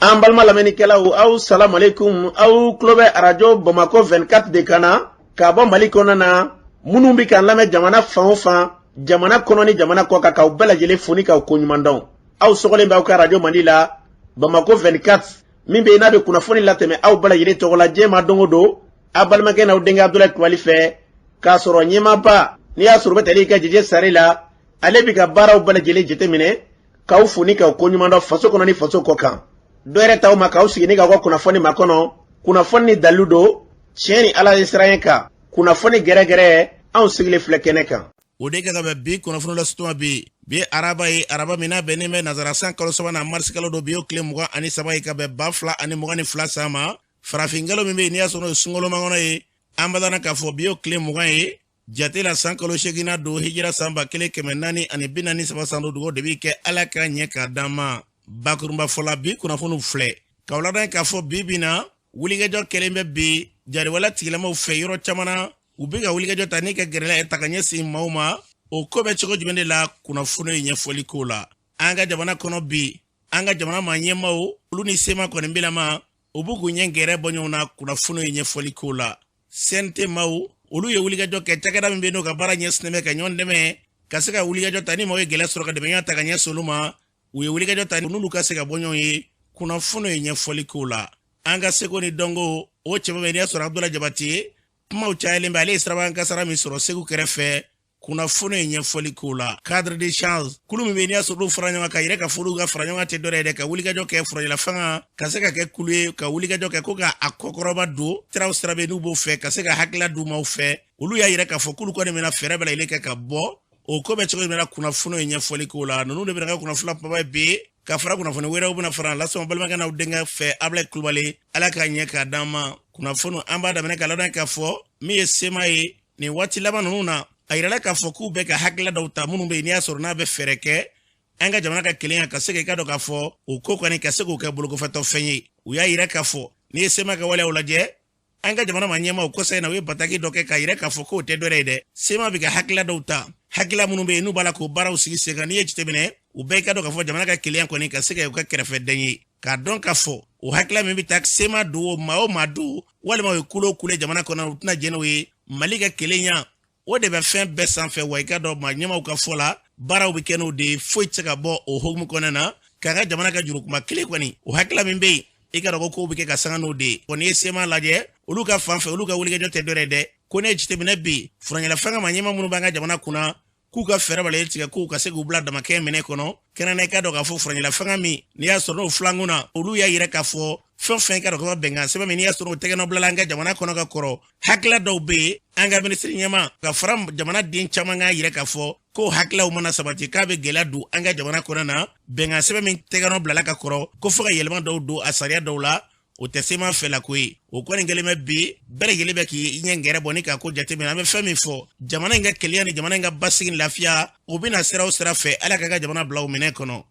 An balima lamɛnnikɛlaw, aw salamalekun. Aw tulo bɛ Arajo Bamakɔ 24 de kan na k'a bɔ Mali kɔnɔna na. Minnu bɛ k'an lamɛn jamana fan o fan, jamana kɔnɔ ni jamana kɔ kan, k'aw bɛɛ lajɛlen fo ni k'aw koɲuman dɔn. Aw sɔgɔlen bɛ aw ka arajo mandi la, Bamakɔ 24, min bɛ yen n'a bɛ kunnafoni latɛmɛ aw bɛɛ lajɛlen tɔgɔ la diɲɛ ma don o don, aw balimakɛ n'aw denkɛ Abudulayi Kulubali fɛ, k'a sɔrɔ ɲɛmaaba n'i y'a sɔrɔ bɛ tali kɛ Jɛjɛ Sare la, ale bɛ ka baaraw bɛɛ lajɛlen jateminɛ, k'aw fo ni k'aw koɲuman dɔn faso kɔnɔ ni faso kɔ kan. Dɔ yɛrɛ t'aw ma k'aw sigi ni k'aw ka kunnafoni makɔnɔ, kunnafoni ni dalilu don, tiɲɛ ni Ala ye siran kan, kunnafoni gɛrɛgɛrɛ, anw sigilen filɛ kɛnɛ kan. O de ka kan bɛ bi kunnafoni lasutuma bi. Bi araba ye, araba min n'a bɛnnen bɛ nazara san kalo sabanan, marisi kalo don. Bi y'o tile 23 ye ka bɛn 2022 san ma. Farafin kalo min bɛ yen n'i y'a sɔrɔ n'o ye sunkalo makɔnɔ ye, an b'a dɔn k'a fɔ bi y'o tile 20 ye jate la, san kalo seeginna don, hijira san 1443 san don. Dugawu de bɛ kɛ Ala ka ɲɛ k'a d'an ma. Bakurunba fɔla, bi kunnafoniw filɛ k'aw ladɔn k'a fɔ bi bi na, wulikajɔ kɛlen bɛ bi jariwala tigilamaw fɛ yɔrɔ caman na. U bɛ ka wulikajɔ ta ni ka gɛrɛla ta ka ɲɛsin maaw ma. O ko bɛ cogo jumɛn de la? Kunnafoni ye ɲɛfɔli k'o la. An ka jamana kɔnɔ bi, an ka jamana maa ɲɛmaaw, olu ni CMA kɔni bilama, u b'u k'u ɲɛ gɛrɛ bɔ ɲɔgɔn na. Kunnafoni ye ɲɛfɔli k'o la. CNT maaw, olu ye wulikajɔ kɛ. Cakɛda min bɛ n'o ka baara ɲɛsinnen bɛ ka ɲɔgɔn dɛmɛ ka se ka wulikajɔ ta ni maaw ye gɛlɛya sɔrɔ, ka dɛmɛ ta ka ɲɛsin olu ma, u ye wulikajɔ ta n'olu ka se ka bɔ ɲɔgɔn ye. Kunnafoni ye ɲɛfɔli k'o la. An ka seko ni dɔnko, o cɛba bɛ n'i y'a sɔrɔ Abudulayi Jabate ye, kumaw cayalen bɛ. Ale ye sirabakan kasara min sɔrɔ Segu kɛrɛfɛ, kunnafoni ye ɲɛfɔli k'o la. Cadre d'échange, kulu min bɛ n'i y'a sɔrɔ olu fara ɲɔgɔn kan yɛrɛ ka foliw ka fara ɲɔgɔn kan tɛ dɔwɛrɛ ye dɛ, ka wulikajɔ kɛ furancɛla fanga ka se ka kɛ kulu ye, ka wulikajɔ kɛ ko ka a kɔkɔrɔba don siraw sira bɛ n'u b'o fɛ ka se ka hakilila d'u maaw fɛ. Olu y'a yira k'a fɔ k'olu kɔni bɛna fɛɛrɛ bɛɛ lajɛlen kɛ ka bɔ o ko bɛ cogo jumɛn na. Kunnafoni ye ɲɛfɔli k'o la. Ninnu de bɛna kɛ kunnafoni kumaba ye bi, ka fara kunnafoni wɛrɛw bɛna fara lasɔn balimakɛ n'aw denkɛ fɛ, Abulayi Kulubali. Ala k'a ɲɛ k'a d'an ma. Kunnafoni, an b'a daminɛ ka ladɔn k'a fɔ min ye CMA ye nin waati laban ninnu na, a yirala k'a fɔ k'u bɛ ka hakilila dɔw ta minnu bɛ yen n'i y'a sɔrɔ n'a bɛ fɛɛrɛ kɛ an ka jamana ka kelenya ka se ka i ka dɔn k'a fɔ o ko kɔni ka se k'o kɛ bolokɔfɛtɔ fɛn ye. U y'a yira k'a fɔ n'i ye CMA ka waleyaw lajɛ, an ka jamana maa ɲɛmaaw kɔsa in na, u ye bataki dɔ kɛ k'a yira k'a fɔ k'o tɛ dɔwɛrɛ ye dɛ, CMA bɛ ka hakilila dɔw ta, hakilila minnu bɛ yen n'u b'a la k'o baaraw sigi sen kan. N'i ye jateminɛ, u bɛɛ ka dɔn k'a fɔ jamana ka kelenya kɔni ka se ka u ka kɛrɛfɛdɛn ye, k'a dɔn k'a fɔ o hakilila min bɛ taa CMA don o maa o maa don, walima o ye kulo kule jamana kɔnɔ, u tɛna jɛn n'o ye. Mali ka kelenya, o de bɛ fɛn bɛɛ sanfɛ. Wa i ka dɔn maa ɲɛmaaw ka fɔ la, baaraw bɛ kɛ n'o de ye, foyi tɛ se ka bɔ o hukumu kɔnɔna na k'an ka jamana ka jurukuma kelen kɔni. O hakilila min bɛ yen, i ka dɔn ko kow bɛ kɛ ka sanga n'o de ye. Wa n'i ye CMA lajɛ, olu ka fan fɛ, olu ka wulikajɔ tɛ dɔwɛrɛ ye dɛ, ko ne ye jateminɛ bi, furancɛla fanga maa ɲɛmaa minnu b'an ka jamana kunna, k'u ka fɛɛrɛ bɛɛ tigɛ k'u ka se k'u bila damakɛ minɛ kɔnɔ kɛnɛ na. I ka dɔn k'a fɔ furancɛla fanga min n'i y'a sɔrɔ n'o filankun na, olu y'a yira k'a fɔ fɛn fɛn ka dɔn k'a bɛnkan sɛbɛn min n'i y'a sɔrɔ o tɛgɛnɔ bilala an ka jamana kɔnɔ ka kɔrɔ, hakilila dɔw bɛ yen, an ka minisiri ɲɛmaa ka fara jamana den caman k'a yira k'a fɔ ko hakilaw mana sabati, k'a bɛ gɛlɛya don an ka jamana kɔnɔ na. Bɛnkan sɛbɛn min tɛgɛnɔ bilala ka kɔrɔ, ko fo ka yɛlɛma dɔw don a sariya dɔw la, o tɛ CMA fɛlako ye. O kɔni kɛlen bɛ bi, bɛɛ lajɛlen bɛ k'i ɲɛ gɛrɛ bɔ ni k'a ko jateminɛ. An bɛ fɛn min fɔ, jamana in ka kelenya ni jamana in ka basigi ni lafiya, o bɛna sira o sira fɛ, Ala k'a ka jamana bila o minɛ kɔnɔ.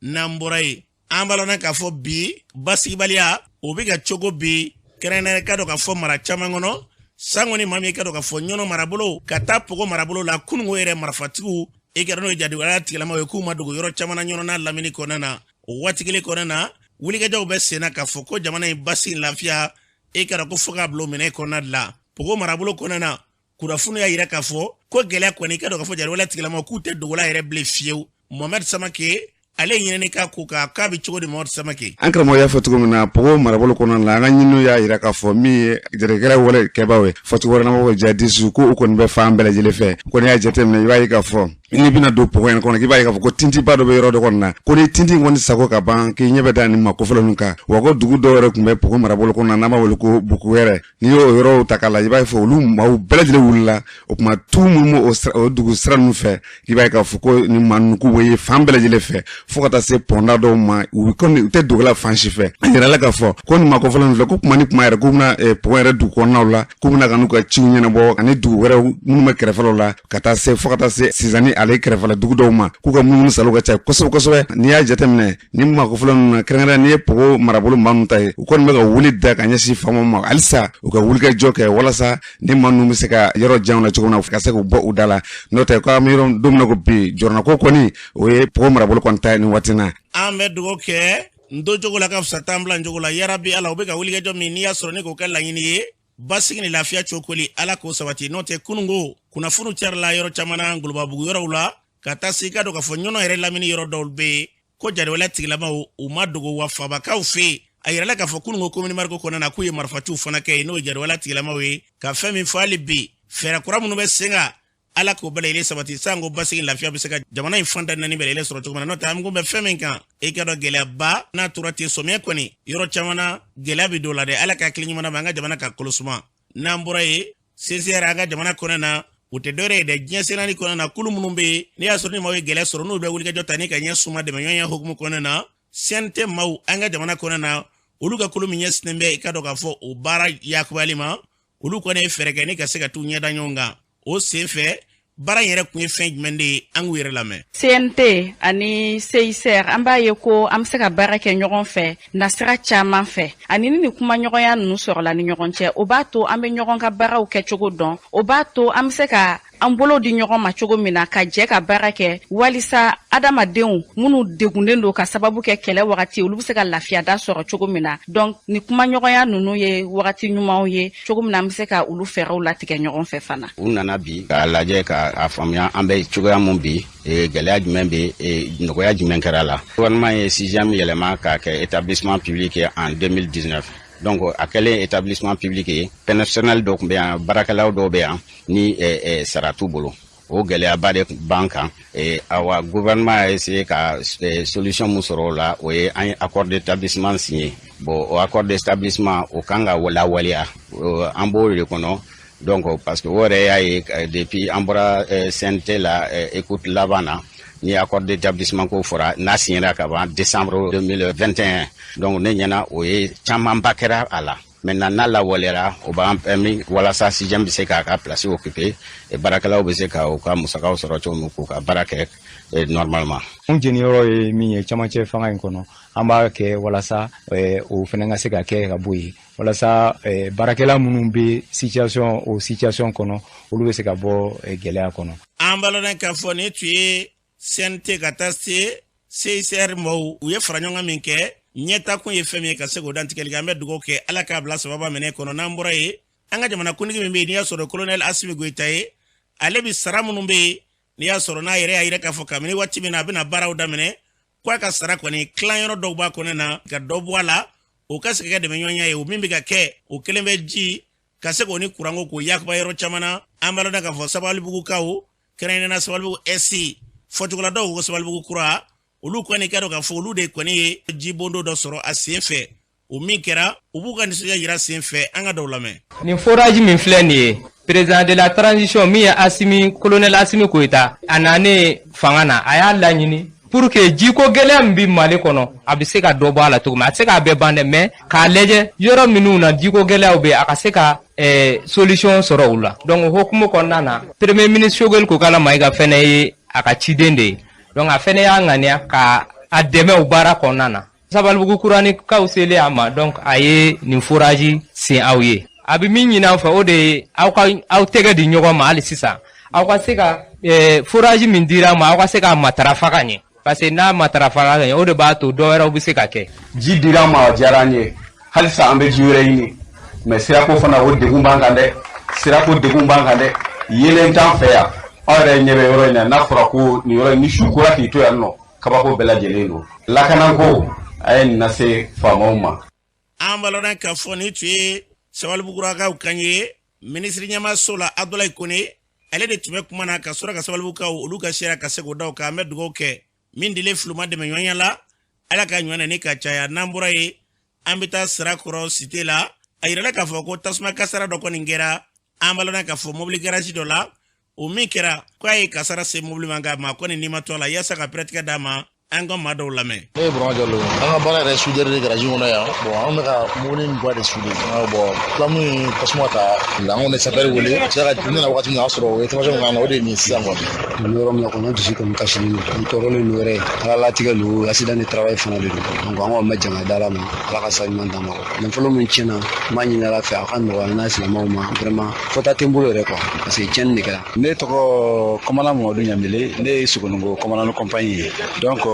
N'an bɔra yen, an b'a lɔn k'a fɔ bi basigibaliya o bɛ ka cogo bi kɛrɛnkɛrɛn ka dɔn k'a fɔ mara caman kɔnɔ. San kɔni maa min ka dɔn k'a fɔ Ɲɔnɔ marabolo ka taa Pogo marabolo la, kununko yɛrɛ marifatigiw, i kɛra n'o ye jadiwaleya tigilamaw ye, k'u ma dogo yɔrɔ caman na Ɲɔnɔ n'a lamini kɔnɔna na. O waati kelen kɔnɔna na, wulikajɔw bɛ sen na k'a fɔ ko jamana in basigi lafiya, e kɛra ko fo k'a bila o minɛ kɔnɔna de la. Pogo marabolo kɔnɔna na, kunnafoni y'a yira k'a fɔ ko gɛlɛya kɔni, i ka dɔn k'a fɔ jariwaleya tigilamaw k'u tɛ dogola yɛrɛ bilen fiyewu. Mohamɛd Samake, ale ɲinini ka ko kan k'a bɛ cogo di, Mohamɛd Samake? An karamɔgɔ y'a fɔ cogo min na, Pogo marabolo kɔnɔna la, an ka ɲininiw y'a yira k'a fɔ min ye jatigɛkɛla wale kɛbaaw ye, fɔcogo wɛrɛ n'an b'a fɔ jihadisiw, ko u kɔni bɛ fan bɛɛ lajɛlen fɛ. Ko n'i y'a jateminɛ, i b'a ye k'a fɔ n'i bɛna don Pogo in kɔnɔ, k'i b'a ye k'a fɔ ko tintiba dɔ bɛ yɔrɔ dɔ kɔnɔ na, ko ni tinti in kɔni sago ka ban, k'i ɲɛ bɛ da nin maa kofɔlen ninnu kan. Wa ko dugu dɔw yɛrɛ tun bɛ Pogo marabolo kɔnɔ na, n'an b'a wele ko Buku yɛrɛ, n'i y'o yɔrɔw ta k'a lajɛ, i b'a ye fɔ olu maaw bɛɛ lajɛlen wulila. O tuma tu minnu b'o o dugu sira ninnu fɛ, i b'a ye k'a fɔ ko nin maa ninnu k'u bɛ ye fan bɛɛ lajɛlen fɛ, fo ka taa se pɔnda dɔw ma. U kɔni u tɛ dogola fan si fɛ. A yirala k'a fɔ ko nin maa kofɔlen ninnu filɛ, ko kuma ni kuma yɛrɛ, k'u bɛna Pogo yɛrɛ dugu kɔnɔnaw la, k'u bɛna ka n'u ka ciw ɲɛnabɔ ani dugu wɛrɛw minnu bɛ kɛrɛfɛlaw la, ka taa se fo ka taa se Sinzani ale kɛrɛfɛla dugu dɔw ma, k'u ka munumunu salo ka ca kosɛbɛ kosɛbɛ. N'i y'a jateminɛ ni maa kofɔlen ninnu na, kɛrɛnkɛrɛn n'i ye Pogo marabolo maa ninnu ta ye, u kɔni bɛ ka wuli da ka ɲɛsin faamaw ma halisa u ka wulikajɔ kɛ walasa ni maa ninnu bɛ se ka yɔrɔ janw na cogo min na, ka se k'u bɔ u da la. N'o tɛ, k'an bɛ yɔrɔ don min na ko bi, jɔrɔnako kɔni o ye Pogo marabolo kɔni ta ye nin waati na. An bɛ dugawu kɛ. N to cogo la ka fisa taa n bila n cogo la. Yarabi Ala, u bɛ ka wulikajɔ min n'i y'a sɔrɔ ne k'o kɛ laɲini ye, basigi ni lafiya cokoli, Ala k'o sabati. N'o tɛ, kununko kunnafoniw carila yɔrɔ caman na, Ngolobabugu yɔrɔw la, ka taa se i ka dɔn k'a fɔ Ɲɔnɔ yɛrɛ lamini yɔrɔ dɔw bɛ yen ko jatigɛwale tigilamaw u ma dogo wa fabakaw fɛ yen. A yirala k'a fɔ kununko komini Mariko kɔnɔna na k'u ye marifaciw fana kɛ yen, n'o ye jatigɛwale tigilamaw ye. Ka fɛn min fɔ, hali bi fɛɛrɛ kura minnu bɛ sen kan, Ala k'o bɛɛ lajɛlen sabati, sanko basigi lafiya bɛ se ka jamana in fan tan naani bɛɛ lajɛlen sɔrɔ cogo min na. N'o tɛ, an kun bɛ fɛn min kan, i ka dɔn gɛlɛyaba n'a tora ten, sɔmiya kɔni yɔrɔ caman na gɛlɛya bɛ don la dɛ. Ala ka hakili ɲuman ma an ka jamana ka kolo suma. N'an bɔra yen, CCR an ka jamana kɔnɔ na, o tɛ dɔwɛrɛ ye dɛ, diɲɛ sennaani kɔnɔ na, kulu minnu bɛ yen n'i y'a sɔrɔ ni maaw ye gɛlɛya sɔrɔ, n'u bɛ wulikajɔ ta ni ka ɲɛ suma dɛmɛɲɔgɔnya hukumu kɔnɔ na, CNT maaw an ka jamana kɔnɔ na, olu ka kulu min ɲɛsinnen bɛ i ka dɔn k'a fɔ o baara yakubayali ma, olu kɔni ye fɛɛrɛ kɛ ni ka se ka t'u ɲɛda ɲɔgɔn kan. O sen fɛ, baara in yɛrɛ kun ye fɛn jumɛn de ye? An k'u yɛrɛ lamɛn. CNT ani CICR, an b'a ye ko an bɛ se ka baara kɛ ɲɔgɔn fɛ nasira caman fɛ, ani ni nin kumaɲɔgɔnya ninnu sɔrɔla ni ɲɔgɔn cɛ, o b'a to an bɛ ɲɔgɔn ka baaraw kɛcogo dɔn, o b'a to an bɛ se ka an bolo di ɲɔgɔn ma cogo min na ka jɛ ka baara kɛ walisa adamadenw minnu degunnen don ka sababu kɛ kɛlɛ wagati, olu bɛ se ka lafiyada sɔrɔ cogo min na. Donc ni kumaɲɔgɔnya ninnu ye wagati ɲumanw ye cogo min na an bɛ se ka olu fɛɛrɛw latigɛ ɲɔgɔn fɛ fana. U nana bi k'a lajɛ, k'a faamuya an bɛ cogoya mun bi, gɛlɛya jumɛn bɛ, nɔgɔya jumɛn kɛra la. Gouvernement ye SIGEM yɛlɛma k'a kɛ établissement public ye en 2019. Donc a kɛlen établissement public ye, personnel dɔw tun bɛ yan, baarakɛlaw dɔw bɛ yan ni sara t'u bolo. O gɛlɛyaba de b'an kan. Awa, gouvernement a essayé ka solution mun sɔrɔ o la, o ye an ye accord d'établissement signé. Bon, o accord d'établissement, o kan ka lawaleya, an b'o de kɔnɔ. Donc parce que o yɛrɛ y'a ye, depuis an bɔra CNT la, écoute laban na ni accord d'établissement ko fɔra, n'a signera ka ban décembre 2021. Donc ne ɲɛna, o ye camanba kɛra a la. Maintenant, n'a lawaleyara, o b'an permis walasa SIGEM bɛ se k'a ka place occuper, baarakɛlaw bɛ se ka u ka musakaw sɔrɔ cogo min, k'u ka baara kɛ normalement. N jeniyɔrɔ ye min ye camancɛ fanga in kɔnɔ, an b'a kɛ walasa o fana ka se ka kɛ ka bɔ yen, walasa baarakɛla minnu bɛ situation o situation kɔnɔ, olu bɛ se ka bɔ gɛlɛya kɔnɔ. An b'a k'a fɔ nin tun ye CNT ka taa se CICR mɔgɔw, u ye fara ɲɔgɔn min kɛ, ɲɛtakun ye fɛn min ye ka se k'o dantigɛli kɛ. An bɛ dugawu kɛ, Ala k'a bila sababa minɛ kɔnɔ. N'an bɔra yen, an ka jamana kuntigi min bɛ yen n'i y'a sɔrɔ colonel Asimi Goyita ye, ale bi sara minnu bɛ yen n'i y'a sɔrɔ n'a yɛrɛ y'a yira k'a fɔ kabini waati min na a bɛna baaraw daminɛ, k'a ka sara kɔni tilanyɔrɔ dɔw b'a kɔnɔ na, ka dɔ bɔ a la, o ka se ka kɛ dɛmɛɲɔgɔnya ye. O min bɛ ka kɛ, o kelen bɛ ji ka se k'o ni kuranko k'o yakuba yɔrɔ caman na. An b'a dɔn k'a fɔ Sabalibugukaw, kɛrɛnkɛrɛnnenya Sabalibugu SC, fɔcogola dɔw ko Sabalibugu kura, olu kɔni ka dɔn k'a fɔ olu de kɔni ye jibondo dɔ sɔrɔ a sen fɛ. O min kɛra, u b'u ka nisɔndiya yira sen fɛ. An ka dɔw lamɛn. Nin forage min filɛ nin ye, président de la transition min ye Asimi, colonel Asimi Goyita, a nanen fanga na, a y'a laɲini pour que jiko gɛlɛya min bɛ Mali kɔnɔ, a bɛ se ka dɔ bɔ a la cogo min. A tɛ se k'a bɛɛ ban dɛ, mais k'a lajɛ yɔrɔ minnu na jiko gɛlɛyaw bɛ, a ka se ka solution sɔrɔ u la. Donc o hukumu kɔnɔna na, premier ministre Choguel Kokala Mayiga fɛnɛ ye a ka ciden de ye. Donc a fɛnɛ y'a ŋaniya ka a dɛmɛ o baara kɔnɔna na. Sabalibugu kuranikaw selen a ma, donc a ye nin forage sen aw ye. A bɛ min ɲini aw fɛ, o de ye aw ka aw tɛgɛ di ɲɔgɔn ma hali sisan, aw ka se ka forage min dira ma, aw ka se k'a matarafa ka ɲɛ, parce que n'a matarafa ka ɲɛ, o de b'a to dɔ wɛrɛw bɛ se ka kɛ. Ji dira an ma, a diyara an ye. Halisa an bɛ ji wɛrɛ ɲini, mais sirako fana, o degun b'an kan dɛ, sirako degun b'an kan dɛ. Yeelen t'an fɛ yan. Aw yɛrɛ ɲɛ bɛ yɔrɔ in na, n'a fɔra ko nin yɔrɔ in ni su kora k'i to yan nɔ, kabako bɛɛ lajɛlen don. Lakanako, a ye nin lase faamaw ma. An b'a lɔn k'a fɔ nin tun ye Sabalibukurakaw kan ye. Minisiri ɲɛmaaso la, Abudulayi Kone, ale de tun bɛ kuma na ka sɔrɔ ka Sabalibukaw olu ka sera ka se k'o da o kan. An bɛ dugawu kɛ min dilen filima dɛmɛɲɔgɔnya la, Ala ka ɲɔgɔn ni ka caya. N'an bɔra yen, an bɛ taa Sirakɔrɔ cité la. A yirala k'a fɔ ko tasuma kasara dɔ kɔni kɛra, an b'a lɔn k'a fɔ mobili garage dɔ la. O min kɛra, k'a ye kasara se mobili ma, nka maa kɔni n'i ma to a la. Yaasa ka pɛrɛtigɛ d'a ma, an ka maa dɔw lamɛn. Ne ye Burama Jalo, an ka baara yɛrɛ soudeur de garage kɔnɔ yan. Bon, an bɛ ka mobili in bois de souder. Bon, flamme in tasuma ta la, an kɔni sapeur wele sera ka nana waati min na, o y'a sɔrɔ o ye formation min k'an na, o de ye nin sisan kɔni. Nin yɔrɔ min na kɔni, an dusu kɔni kasilen don, an tɔɔrɔlen don yɛrɛ. Ala latigɛ don, accident de travail fana de don. Donc an kɔni bɛ jama da la ma, Ala ka sa ɲuman d'an ma. Nafolo min tiɲɛna, n b'a ɲini Ala fɛ a ka nɔgɔya n'a silamɛw ma. Vraiment, fɔta tɛ n bolo yɛrɛ quoi, parce que tiɲɛni de kɛra. Ne tɔgɔ Kɔmana Mamadu Ɲamile, ne ye Sogoninko commandant compagnie ye. Donc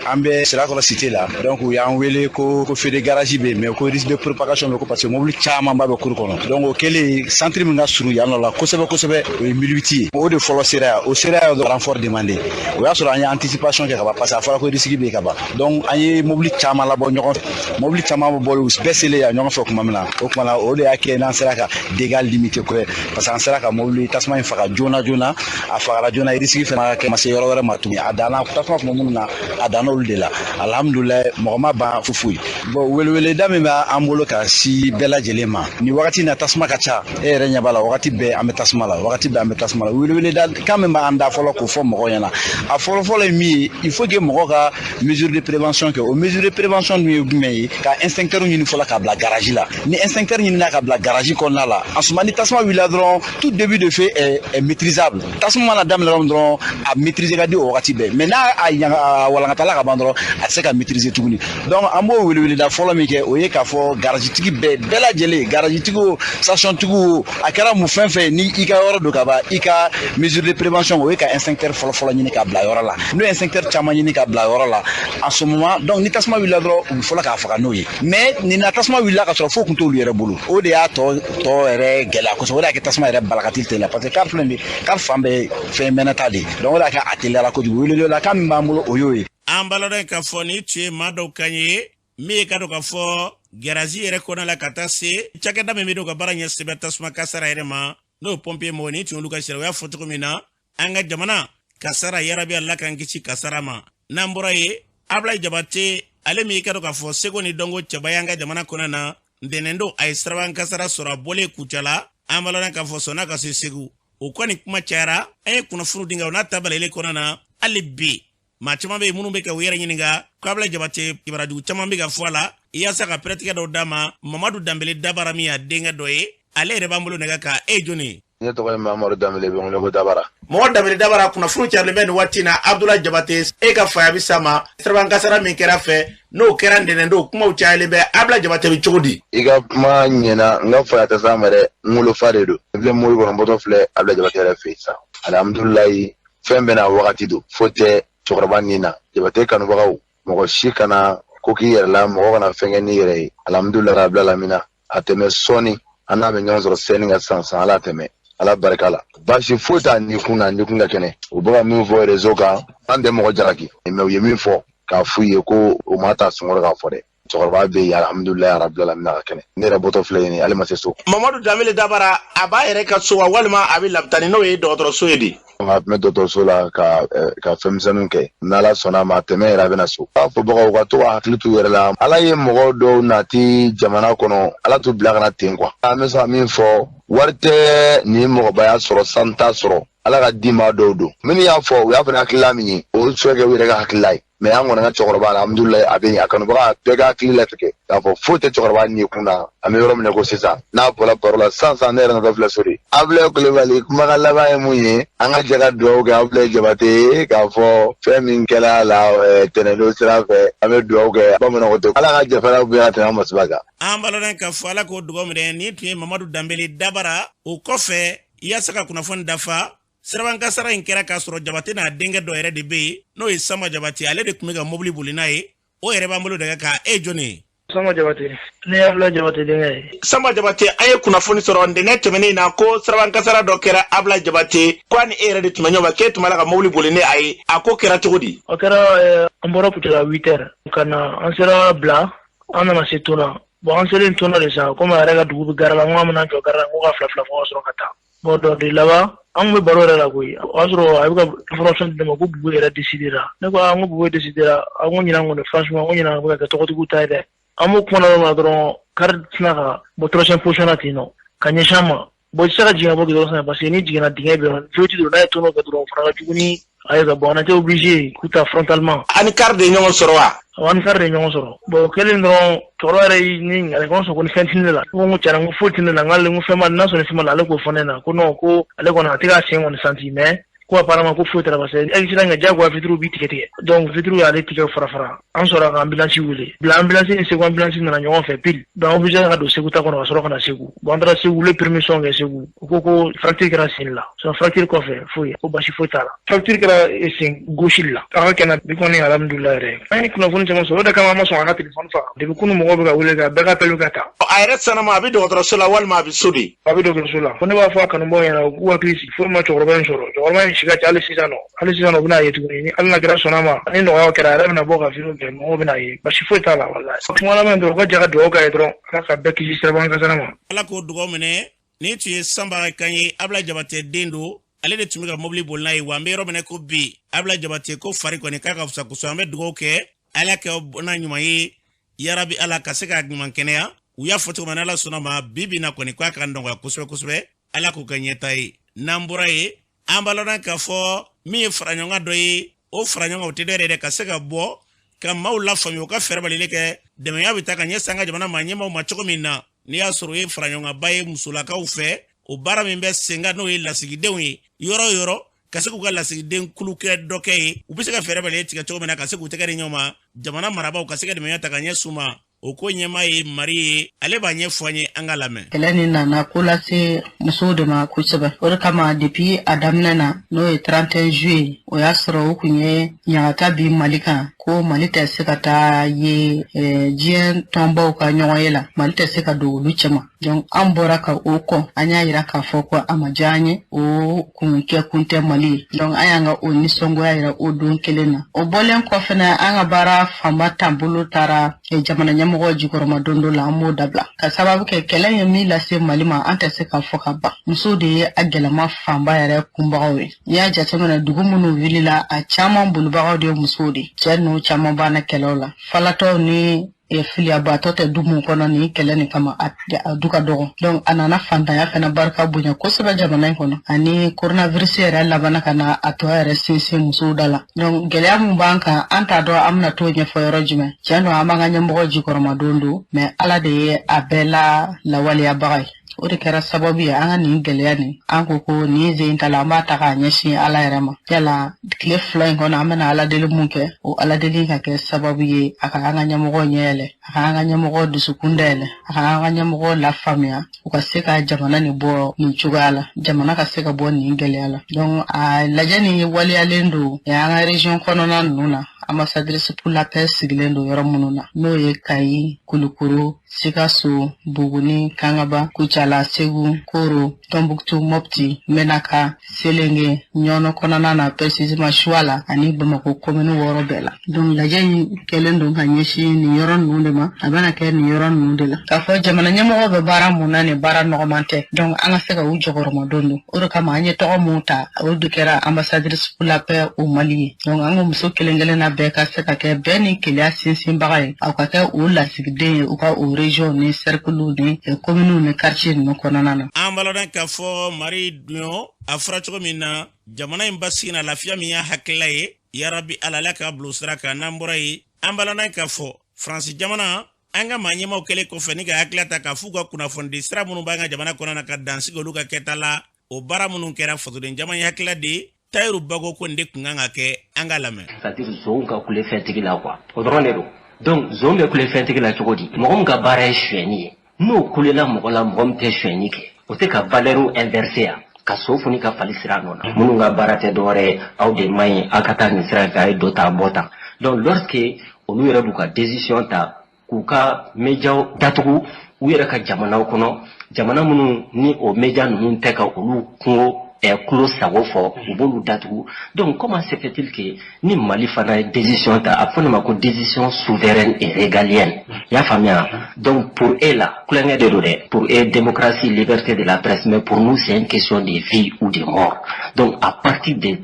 an bɛ Sirakɔrɔ cité la. Donc u y'an wele ko feu de garage bɛ yen, mais ko risque de propagation bɛ, ko parce que mobili camanba bɛ cour kɔnɔ. Donc o kɛlen, centre min ka surun yan nɔ la kosɛbɛ kosɛbɛ, o ye 1008 ye. O de fɔlɔ sera yan. O sera yan dɔrɔn, renfort demandé. O y'a sɔrɔ an ye anticipation kɛ ka ban, parce que a fɔra ko risque bɛ yen ka ban. Donc an ye mobili caman labɔ ɲɔgɔn fɛ. Mobili caman bɔ, u bɛɛ selen yan ɲɔgɔn fɛ tuma min na, o tuma na, o de y'a kɛ n'an sera ka dégâts limiter kosɛbɛ, parce que an sera ka mobili tasuma in faga joona joona. A fagara joona, risque fana kɛ ma se yɔrɔ wɛrɛ ma tuguni. A danna tasuma tun bɛ minnu na, a danna olu de la. Alhamdulilayi, mɔgɔ ma ban foyi. Bon, weleweleda min b'an bolo ka si bɛɛ lajɛlen ma nin wagati in na, tasuma ka ca, e yɛrɛ ɲɛ b'a la, wagati bɛɛ an bɛ tasuma la, wagati bɛɛ an bɛ tasuma la. Weleweleda kan min b'an da fɔlɔ k'o fɔ mɔgɔw ɲɛna, a fɔlɔ fɔlɔ ye min ye, il faut que mɔgɔw ka mesure de prévention kɛ. O mesure de prévention dun ye jumɛn ye? Ka extincteur ɲini fɔlɔ k'a bila garage la. Ni extincteur ɲinina ka bila garage kɔnɔna la, en ce moment, ni tasuma wulila dɔrɔn, tout début de feu est maîtrisable. Tasuma mana daminɛ dɔrɔn, a maîtriser ka di o wagati bɛɛ, mais n'a a ɲaga a walankatala ka ban dɔrɔn, a tɛ se ka maîtriser tuguni. Donc an b'o weleweleda fɔlɔ min kɛ, o ye k'a fɔ garage-tigi bɛɛ lajɛlen, garage-tigi o, station-tigi o, a kɛra mun fɛn fɛn ye, ni i ka yɔrɔ don ka ban, i ka mesure de prévention, o ye ka extincteur fɔlɔ fɔlɔ ɲini ka bila yɔrɔ la. N'o ye extincteur caman ɲini ka bila yɔrɔ la, en ce moment, donc ni tasuma wulila dɔrɔn, u bɛ fɔlɔ k'a faga n'o ye. Mais ni na tasuma wulila ka sɔrɔ fo kun t'olu yɛrɛ bolo, o de y'a tɔ yɛrɛ gɛlɛya kosɛbɛ. O de y'a kɛ tasuma yɛrɛ balakati teliya, parce que car filɛ nin ye, car fan bɛɛ fɛn mɛnɛta de ye. Donc o de y'a kɛ a teliyara kojugu. Weleweleda kan min b'an bolo, o y'o ye. An b'a k'a fɔ nin tun ye maa dɔw kan ye min ye ka dɔn k'a fɔ garazi yɛrɛ kɔnɔna la, ka taa se cakɛda min bɛ don ka baara ɲɛsin bɛ tasuma kasara yɛrɛ ma, n'o ye pɔnpiye mɔgɔ. Nin tun y'olu ka sariya. U y'a fɔ cogo min na, an ka jamana kasara, yarabi Ala k'an kisi kasara ma. N'an bɔra yen, Abulayi Jabate, ale min ka dɔn k'a fɔ seko ni dɔnko cɛba y'an ka jamana kɔnɔ na, ntɛnɛn don a ye siraban kasara sɔrɔ a bɔlen Kucala. An b'a lɔn k'a fɔ sɔnna ka se Segu. O kɔni kuma cayara, an ye kunnafoni di, nka o n'a ta balalen kɔnɔ na, hali bi maa caman bɛ yen minnu bɛ ka u yɛrɛ ɲininka ko Abulayi Jabate, kibaruya caman bɛ ka fɔ a la. Yaasa ka pɛrɛtigɛ dɔw d'a ma, Mamadu Danbele Dabara, min y'a denkɛ dɔ ye, ale yɛrɛ b'an bolo nɛgɛ kan. E ye jɔnni ye? Ne tɔgɔ ye Mamadu Danbele, bɛ wele ko Dabara. Mɔgɔ Danbele Dabara, kunnafoni carilen bɛ nin waati in na, Abudulayi Jabate, e ka faya bɛ s'a ma, siraban kasara min kɛra fɛ, n'o kɛra ntɛnɛn don, kumaw cayalen bɛ. Abudulayi Jabate bɛ cogo di? I ka kuma ɲɛna, n ka faya tɛ s'a ma dɛ, n wolofa de don. N filɛ mobili kɔnɔ, n bɔtɔ filɛ Abudulayi Jabate yɛrɛ fɛ yen sisan. Alhamdulilayi, fɛn bɛɛ n'a wagati don, foyi tɛ cɛkɔrɔba nin na. Jabate kanubagaw, mɔgɔ si kana ko k'i yɛrɛ la, mɔgɔ kana fɛn kɛ n'i yɛrɛ ye. Alhamdulilayi rabbil alamina, a tɛmɛ sɔɔni an n'a bɛ ɲɔgɔn sɔrɔ sɛni ka san san, Ala tɛmɛ, Ala barika la. Baasi foyi t'a ni kun na, ni kun ka kɛnɛ. U bɛ ka min fɔ réseau kan, an tɛ mɔgɔ jalaki, mais u ye min fɔ k'a f'u ye ko u ma ta sunkɔrɔ k'a fɔ dɛ. Cɛkɔrɔba bɛ yen, alhamdulilayi rabbil alamina, ka kɛnɛ. Ne yɛrɛ bɔtɔ filɛ yen, ale ma se so. Mamadu Danbele Dabara, a b'a yɛrɛ ka so wa, walima a bɛ lapitani, n'o ye dɔgɔtɔrɔso ye de? A tun bɛ dɔgɔtɔrɔso la ka fɛnmisɛnninw kɛ. N'Ala sɔnna a ma, tɛmɛ yɛrɛ, a bɛna so. A fɔ bagaw ka to ka hakili t'u yɛrɛ la. Ala ye mɔgɔ dɔw nati jamana kɔnɔ, Ala t'u bila ka na ten quoi. An bɛ se ka min fɔ, wari tɛ nin mɔgɔbaya sɔrɔ, sanu t'a sɔrɔ, Ala ka di maa dɔw don. Minnu y'a fɔ, u y'a fɔ ni hakilila min ye, o sɛ kɛ u yɛrɛ ka hakilila ye. Mais an kɔni ka cɛkɔrɔba, alhamdulilayi, a bɛ yen. A kanubaga bɛɛ ka hakili latigɛ k'a fɔ foyi tɛ cɛkɔrɔba ni kun na. An bɛ yɔrɔ min na ko sisan, n'a bɔra baro la sisan sisan, ne yɛrɛ natɔ filɛ so de. Abulayi Kulubali, kumakan laban ye mun ye? An ka jɛ ka dugawu kɛ Abulayi Jabate ye, k'a fɔ fɛn min kɛra a la tɛnɛndon sira fɛ, an bɛ dugawu kɛ, bamananw ko ten, Ala ka jɛfara bonya ka tɛmɛ an masiba kan. An b'a lɔn k'a fɔ Ala k'o dugawu minɛ. Nin tun ye Mamadu Danbele Dabara. O kɔfɛ, yaasa ka kunnafoni dafa, siraban kasara in kɛra k'a sɔrɔ Jabate n'a denkɛ dɔ yɛrɛ de bɛ yen, n'o ye Sama Jabate. Ale de tun bɛ ka mobili boli n'a ye. O yɛrɛ b'an bolo nɛgɛ kan. E ye jɔnni ye? Sama Jabate, ne y'Abulayi Jabate denkɛ ye. Sama Jabate, an ye kunnafoni sɔrɔ ntɛnɛn tɛmɛnen na ko siraban kasara dɔ kɛra Abulayi Jabate, ko a ni e yɛrɛ de tun bɛ ɲɔgɔn fɛ, k'e tun b'a la ka mobili boli ni a ye. A ko kɛra cogo di? O kɛra, an bɔra Kucala 8 heures ka na, an sera Bila, an nana se Tona. Bon, an selen Tona de sa, komi a yɛrɛ ka dugu bɛ gara la, n ko an bɛna jɔ gara la, n ko ka fila fila fɔ ka sɔrɔ ka taa. Bon, dɔ de laban, an kun bɛ baro yɛrɛ la koyi, o y'a sɔrɔ a bɛ ka information di ne ma ko Bube yɛrɛ décidera. Ne ko aa, n ko Bube décidera, a ko ɲinan kɔni, franchement, n ko ɲinan bɛ ka kɛ tɔgɔtigiw ta ye dɛ. An b'o kuma na yɔrɔ min na dɔrɔn, car tɛna ka bɔ troisième position na ten nɔ ka ɲɛsin an ma. Bon, i tɛ se ka jigin ka bɔ goudron sanfɛ, parce que n'i jiginna, dingɛ bɛ yen, V8 don, n'a ye tonneau kɛ dɔrɔn, o fana ka jugu ni a ye ka bon, on était obligé k'u ta frontalement. Ani car de ye ɲɔgɔn sɔrɔ wa? Awɔ, ani car de ye ɲɔgɔn sɔrɔ. Bon, o kɛlen dɔrɔn, cɛkɔrɔba yɛrɛ y'i ne ɲininka, ale ko sɔn ko ni fɛn tɛ ne la. N ko n ko tiɲɛna, n ko foyi tɛ ne la, n k'ale, n ko fɛn b'a, n'a sɔrɔ ni fɛn b'a la, ale k'o fɔ ne ɲɛna ko non, ko ale kɔni a tɛ k'a sen kɔni senti, mais Ko apparemment ko foyi t'a la parce que accident kɛ diyagoya vitre b'i tigɛ tigɛ. Donc vitre y'ale tigɛ fara fara. An sɔrɔ ka ambulance wele. Bila ambulance ni Segu ambulance nana ɲɔgɔn fɛ pile. Donc obligé ka don Segu ta kɔnɔ ka sɔrɔ ka na Segu. Bon an taara Segu, olu ye premier soin kɛ Segu. U ko ko fracture kɛra sen la. Sinon fracture kɔfɛ foyi, ko basi foyi t'a la. Fracture kɛra sen gauche la. A ka kɛnɛ bi kɔni alhamdulillah yɛrɛ. An ye kunnafoni caman sɔrɔ, o de kama an ma sɔn an ka téléphone faga. Depuis kunun mɔgɔw bɛ ka wele ka bɛɛ ka appel ka ta. A yɛrɛ sanama a bɛ dɔgɔtɔrɔso la walima a bɛ so de? A bɛ dɔgɔtɔrɔso la. Ko ne b'a fɔ a kanubaaw ɲɛna u k'u hakili sigi, foyi ma cɛkɔrɔba in sɔrɔ. Cɛkɔrɔba in si ka ca hali sisan nɔ. Hali sisan nɔ u bɛna ye tuguni. Ni Ala n'a kira sɔnna ma, ni nɔgɔya kɛra a yɛrɛ bɛna bɔ ka vidéo kɛ, mɔgɔw bɛna ye. Basi foyi t'a la walahi. Kuma laban dɔrɔn u ka jɛ ka dugawu k'a ye dɔrɔn. Ala ka bɛɛ kisi sirabakan kasara ma. Ala k'o dugawu minɛ. Nin tun ye Sanba kan ye, Abila Jabatɛ den don. Ale de tun bɛ ka mobili boli n'a ye, wa an bɛ yɔrɔ min na ko bi Abila Jabatɛ ko fari kɔni k'a ka fisa kosɛbɛ. An bɛ dugawu kɛ Ala kɛ n'a ɲuman ye, yarabi Ala ka se ka ɲuman kɛnɛya. U y'a fɔ cogo min na, Ala sɔnna ma bi bi na kɔni k'a ka nɔgɔya kosɛbɛ kosɛbɛ. Ala k'o kɛ ɲɛta ye. N'an bɔra yen, an b'a lɔn k'a fɔ min ye faraɲɔgɔnkan dɔ ye, o faraɲɔgɔnkan o tɛ dɔwɛrɛ ye dɛ, ka se ka bɔ ka maaw lafaamuya, u ka fɛɛrɛ balili kɛ dɛmɛya bɛ taa ka ɲɛsin an ka jamana maa ɲɛmaaw ma cogo min na. N'i y'a sɔrɔ o ye faraɲɔgɔnkanba ye musolakaw fɛ, o baara min bɛ sen kan n'o ye lasigidenw ye yɔrɔ o yɔrɔ, ka se k'u ka lasigiden kulu kɛ dɔ kɛ ye, u bɛ se ka fɛɛrɛ balili tigɛ cogo min na ka se k'u tɛgɛ di ɲɔgɔn ma, jamana marabaaw ka se ka dɛmɛya ta ka ɲɛsin u ma. O ko ɲɛmaa ye Mari ye, ale b'a ɲɛfɔ an ye, an ka lamɛn. Kɛlɛ nin nana ko lase musow de ma kosɛbɛ. O de kama depuis a daminɛ na, n'o ye 31 juillet, o y'a sɔrɔ u kun ye ɲagata bi Mali kan, ko Mali tɛ se ka taa ye diɲɛ tɔnbaw ka ɲɔgɔn ye la, Mali tɛ se ka don olu cɛma. Donc an bɔra ka o kɔn, an y'a yira k'a fɔ ko a ma diya an ye, o kun kɛ kun tɛ Mali ye. Donc an y'an ka o nisɔngoya yira o don kelen na. O bɔlen kɔfɛ, an ka baara fanba taabolo taara jamana ɲɛmɔgɔ jukɔrɔma don dɔ la, an b'o dabila ka sababu kɛ kɛlɛ ye min lase Mali ma, an tɛ se k'a fɔ ka ban. Musow de ye a gɛlɛma fanba yɛrɛ kunbagaw ye. N'i y'a jateminɛ, dugu minnu wulila, a caman bolibagaw de ye musow de. Cɛ ninnu caman banna kɛlɛw la, falatɔw ni filiyabatɔ tɛ du mun kɔnɔ nin kɛlɛ nin kama, a du ka dɔgɔ. Donc a nana fantanya fana barika bonya kosɛbɛ jamana in kɔnɔ, ani coronavirus yɛrɛ labanna ka na a tɔ yɛrɛ sinsin musow da la. Donc gɛlɛya mun b'an kan, an t'a dɔn an bɛna t'o ɲɛfɔ yɔrɔ jumɛn. Tiɲɛ don, an b'an ka ɲɛmɔgɔ jukɔrɔmadon don, mais Ala de ye a bɛɛ la lawaleyabaga ye. O de kɛra sababu ye an ka nin gɛlɛya nin, an ko ko nin zen ta la, an b'a ta k'a ɲɛsin Ala yɛrɛ ma. Yala tile 2 in kɔnɔ, an bɛna Ala deli mun kɛ, o Ala deli ka kɛ sababu ye a ka an ka ɲɛmɔgɔ ɲɛ yɛlɛ, a ka an ka ɲɛmɔgɔ dusukun dayɛlɛ, a ka an ka ɲɛmɔgɔ lafaamuya, u ka se ka jamana nin bɔ nin cogoya la, jamana ka se ka bɔ nin gɛlɛya la. Donc a lajɛ nin waleyalen don an ka région kɔnɔna ninnu na, ambassadrice pour la paix sigilen don yɔrɔ minnu na, n'o ye Kayi, Kulukoro, Sikaso, Buguni, Kangaba, Kucala, Segu, Koro, Tombouctou, Mopti, Menaka, Selenge, Ɲɔnɔ kɔnɔna na, précisément Suwala ani Bamakɔ commune 6 bɛɛ la. Donc lajɛ in kɛlen don ka ɲɛsin nin yɔrɔ ninnu de ma, a bɛna kɛ nin yɔrɔ ninnu de la. K'a fɔ jamana ɲɛmɔgɔ bɛ baara mun na, nin baara nɔgɔman tɛ. Donc an ka se ka u jɔkɔrɔmadon don. O de kama an ye tɔgɔ mun ta, o de kɛra ambassadrice pour la paix au Mali ye. Donc an ka muso kelen kelenna bɛɛ ka se ka kɛ bɛɛ ni keleya sinsinbaga ye, aw ka kɛ o lasigiden ye u ka o région ni cercle ni commune ni quartier ninnu kɔnɔna na. An b'a lɔn k'a fɔ Mari Dunyo a fɔra cogo min na, jamana in basigi na lafiya min y'a hakilila ye, yarabi Ala, Ala k'a bila o sira kan. N'an bɔra yen, an b'a lɔn k'a fɔ Faransi jamana, an ka maa ɲɛmaaw kɛlen kɔfɛ ni ka hakilila ta k'a f'u ka kunnafonidi sira minnu b'an ka jamana kɔnɔ na ka dansigi olu ka kɛta la, o baara minnu kɛra, fasoden jama ye hakilila de Tayiru Bago ko nin de kun kan ka kɛ. An ka lamɛn. C'est à dire zonw ka kule fɛntigi la quoi, o dɔrɔn de don. Donc zon bɛ kule fɛntigi la cogo di? Mɔgɔ min ka baara ye sonyɛni ye, n'o kulela mɔgɔ la, mɔgɔ min tɛ sonyɛni kɛ, o tɛ ka valeur inverser yan, ka so foni ka fali sira nɔ na. Minnu ka baara tɛ dɔwɛrɛ ye, aw de man ɲi, aw ka taa nin sira in fɛ, a ye dɔ ta bɔ tan. Donc lorsque olu yɛrɛ b'u ka décision ta k'u ka médiaw datugu u yɛrɛ ka jamanaw kɔnɔ, jamana minnu ni o média ninnu tɛ ka olu kungo kulo sago fɔ, u b'olu datugu. Donc comment se fait-il que ni Mali fana ye décision ta, a fɔ ne ma ko décision souveraine et régalienne, i y'a faamuya? Donc pour eux là, kulonkɛ de don dɛ. Pour eux, démocratie, liberté de la presse, mais pour nous, c'est une question de vie ou de mort. Donc à partir de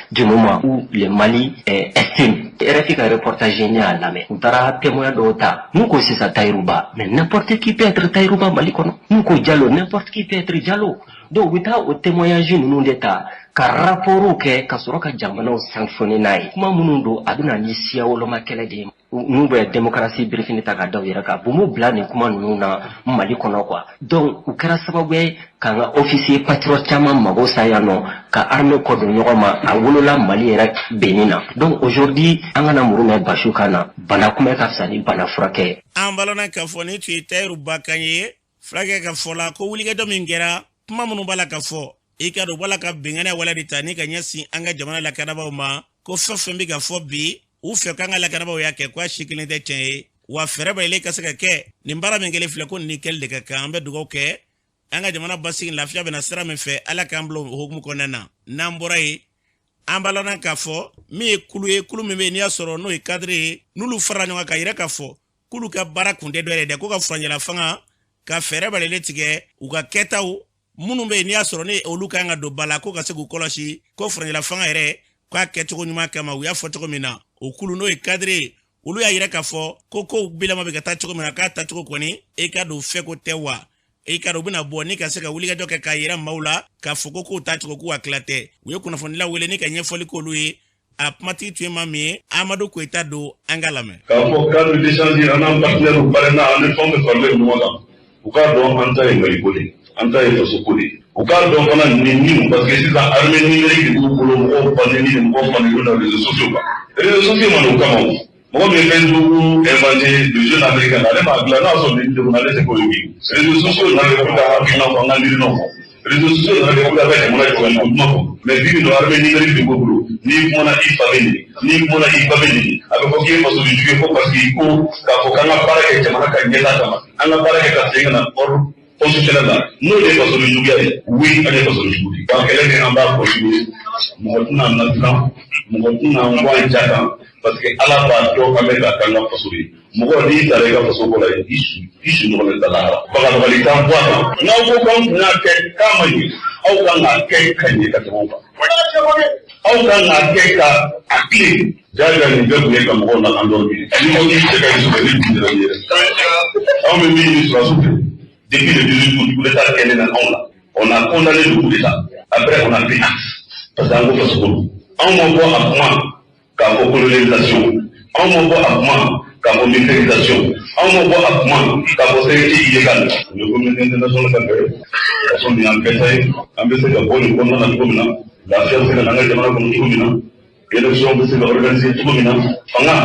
du moment où le Mali estime, RFI ka reportage ne y'a lamɛn, u taara témoin dɔw ta, n'u ko sisan Tayiruba, mais n'importe qui peut être Tayiruba Mali kɔnɔ, n'u ko Jalo, n'importe qui peut être Jalo. Donc u bɛ taa o témoignage ninnu de ta ka rapportw kɛ ka sɔrɔ ka jamanaw sanctionner n'a ye. Kuma minnu don, a bɛ na ni siya woloma kɛlɛ de ye. N'u bɛ démocratie birifini ta ka da u yɛrɛ kan, bu m'u bila nin kuma ninnu na Mali kɔnɔ quoi. Donc u kɛra sababu ye k'an ka officier patriote caman mago sa yan nɔ, ka armée kɔ don ɲɔgɔn ma. A wolola Mali yɛrɛ benni na. Donc aujourd'hui, an kana muru mɛn basiw kan na. Bana kunbɛ ka fisa ni bana furakɛ ye. An balana k'a fɔ nin tun ye Tayiru Ba kan ye, fulakɛ ka fɔ la ko wulikajɔ min kɛra, kuma minnu b'a la ka fɔ, i ka don b'a la ka binkanni wale de ta ni ka ɲɛsin an ka jamana lakanabaaw ma, ko fɛn fɛn bɛ ka fɔ bi u fɛ k'an ka lakanabaaw y'a kɛ, k'a si kelen tɛ tiɲɛ ye wa. Fɛɛrɛ bɛ ka se ka kɛ nin baara min kɛlen filɛ, ko nin kɛli de ka kan. An bɛ dugawu kɛ an ka jamana basigi, lafiya bɛna sira min fɛ, Ala k'an bila o hukumu kɔnɔna na. N'an bɔra yen, an b'a lana k'a fɔ min ye kulu ye, kulu min bɛ yen n'i y'a sɔrɔ n'o ye cadre ye, n'olu farala ɲɔgɔn kan ka yira k'a fɔ k'olu ka baara kun tɛ dɔ yɛrɛ dɛ, ko ka furancɛla fanga ka fɛɛrɛ balelen tigɛ u ka kɛtaw minnu bɛ yen n'i y'a sɔrɔ ni olu kan ka don ba la, ko ka se k'u kɔlɔsi ko furancɛla fanga yɛrɛ k'a kɛcogo ɲuman kama. U y'a fɔ cogo min na, o kulu n'o ye cadre ye, olu y'a yira k'a fɔ ko kow bilama bɛ ka taa cogo min na, k'a tacogo kɔni e ka don fɛ ko tɛ wa. E ka dɔn u bɛna bɔ ni ka se ka wulikajɔ kɛ k'a yira maaw la k'a fɔ ko kow taacogo k'u hakilila tɛ. U ye kunnafonidilaw wele ni ka ɲɛfɔli k'olu ye. A kumatigi tun ye maa min ye, Amadu Koyita don. An ka lamɛn. K'a fɔ cadre d'échange, an n'an partenaires parrainage, an ni fɛn bɛɛ faralen ɲɔgɔn kan, u k'a dɔn an ta ye Maliko de ye, an ta ye fasoko de ye. U k'a dɔn fana nin niw, parce que sisan armée numérique de b'u bolo, mɔgɔw banni ni mɔgɔw fanni na réseaux sociaux kan. Réseaux sociaux ma n'o kama, o mɔgɔ min ye Facebook inventé, le jeune américain, ale m'a dilan n'a sɔrɔ nin degun ale tɛ k'o ye bi. Réseaux sociaux nana de pour ka hakilina fɔ, an ka miirinaw fɔ. Réseaux sociaux nana de pour ka jamana jɔ ka kuma fɔ. Mais bi bi armée numérique de b'u bolo. N'i kumana, i fa bɛ nin, n'i kumana, i ba bɛ nin, a bɛ fɔ k'i ye fasoden jugu ye, ko parce que i ko k'a fɔ k'an ka baara kɛ jamana ka ɲɛtaa kama, an ka baara kɛ ka segin ka na ordre constitutionnel la, n'o de ye fasoden juguya ye. Oui, an ye fasoden jugu de ye. Wa kɛlɛ min, an b'a continuer, mɔgɔ tɛna an lasiran, mɔgɔ tɛna an bɔ an ja kan, parce que Ala b'a dɔn an bɛ ka k'an ka faso ye. Mɔgɔ n'i taara i ka faso kɔ la, i su i su ɲɔgɔn ta lahara, bagabagali t'an bɔ a kan. N'aw ko k'anw tun y'a kɛ k'a ma ɲɛ, aw kan k'a kɛ ka ɲɛ ka tɛmɛ o kan, aw kan k'a kɛ ka a tilen jaja. Nin bɛɛ tun ye ka mɔgɔw la endormi. Ni ko k'i cɛ ka ɲi sɔrɔ, ni dun yɛrɛ yɛrɛ, anw bɛ min ɲini sɔrɔdasiw fɛ depuis le 18 août, coup d'état kɛlen na anw la, on a condamné le coup d'état. Après, on a pris acte parce que an ko faso ko don. Anw ma bɔ a kuma k'a fɔ colonisation, anw ma bɔ a kuma k'a fɔ militarisation, anw ma bɔ a kuma k'a fɔ sécurité illégale. U ye communauté internationale ka gɛrɛ façon min, an bɛɛ ta ye, an bɛ se ka bɔ nin kɔnɔna na cogo min na, lafiya bɛ se ka na an ka jamana kɔnɔ cogo min na, élection bɛ se ka organiser cogo min na. Fanga,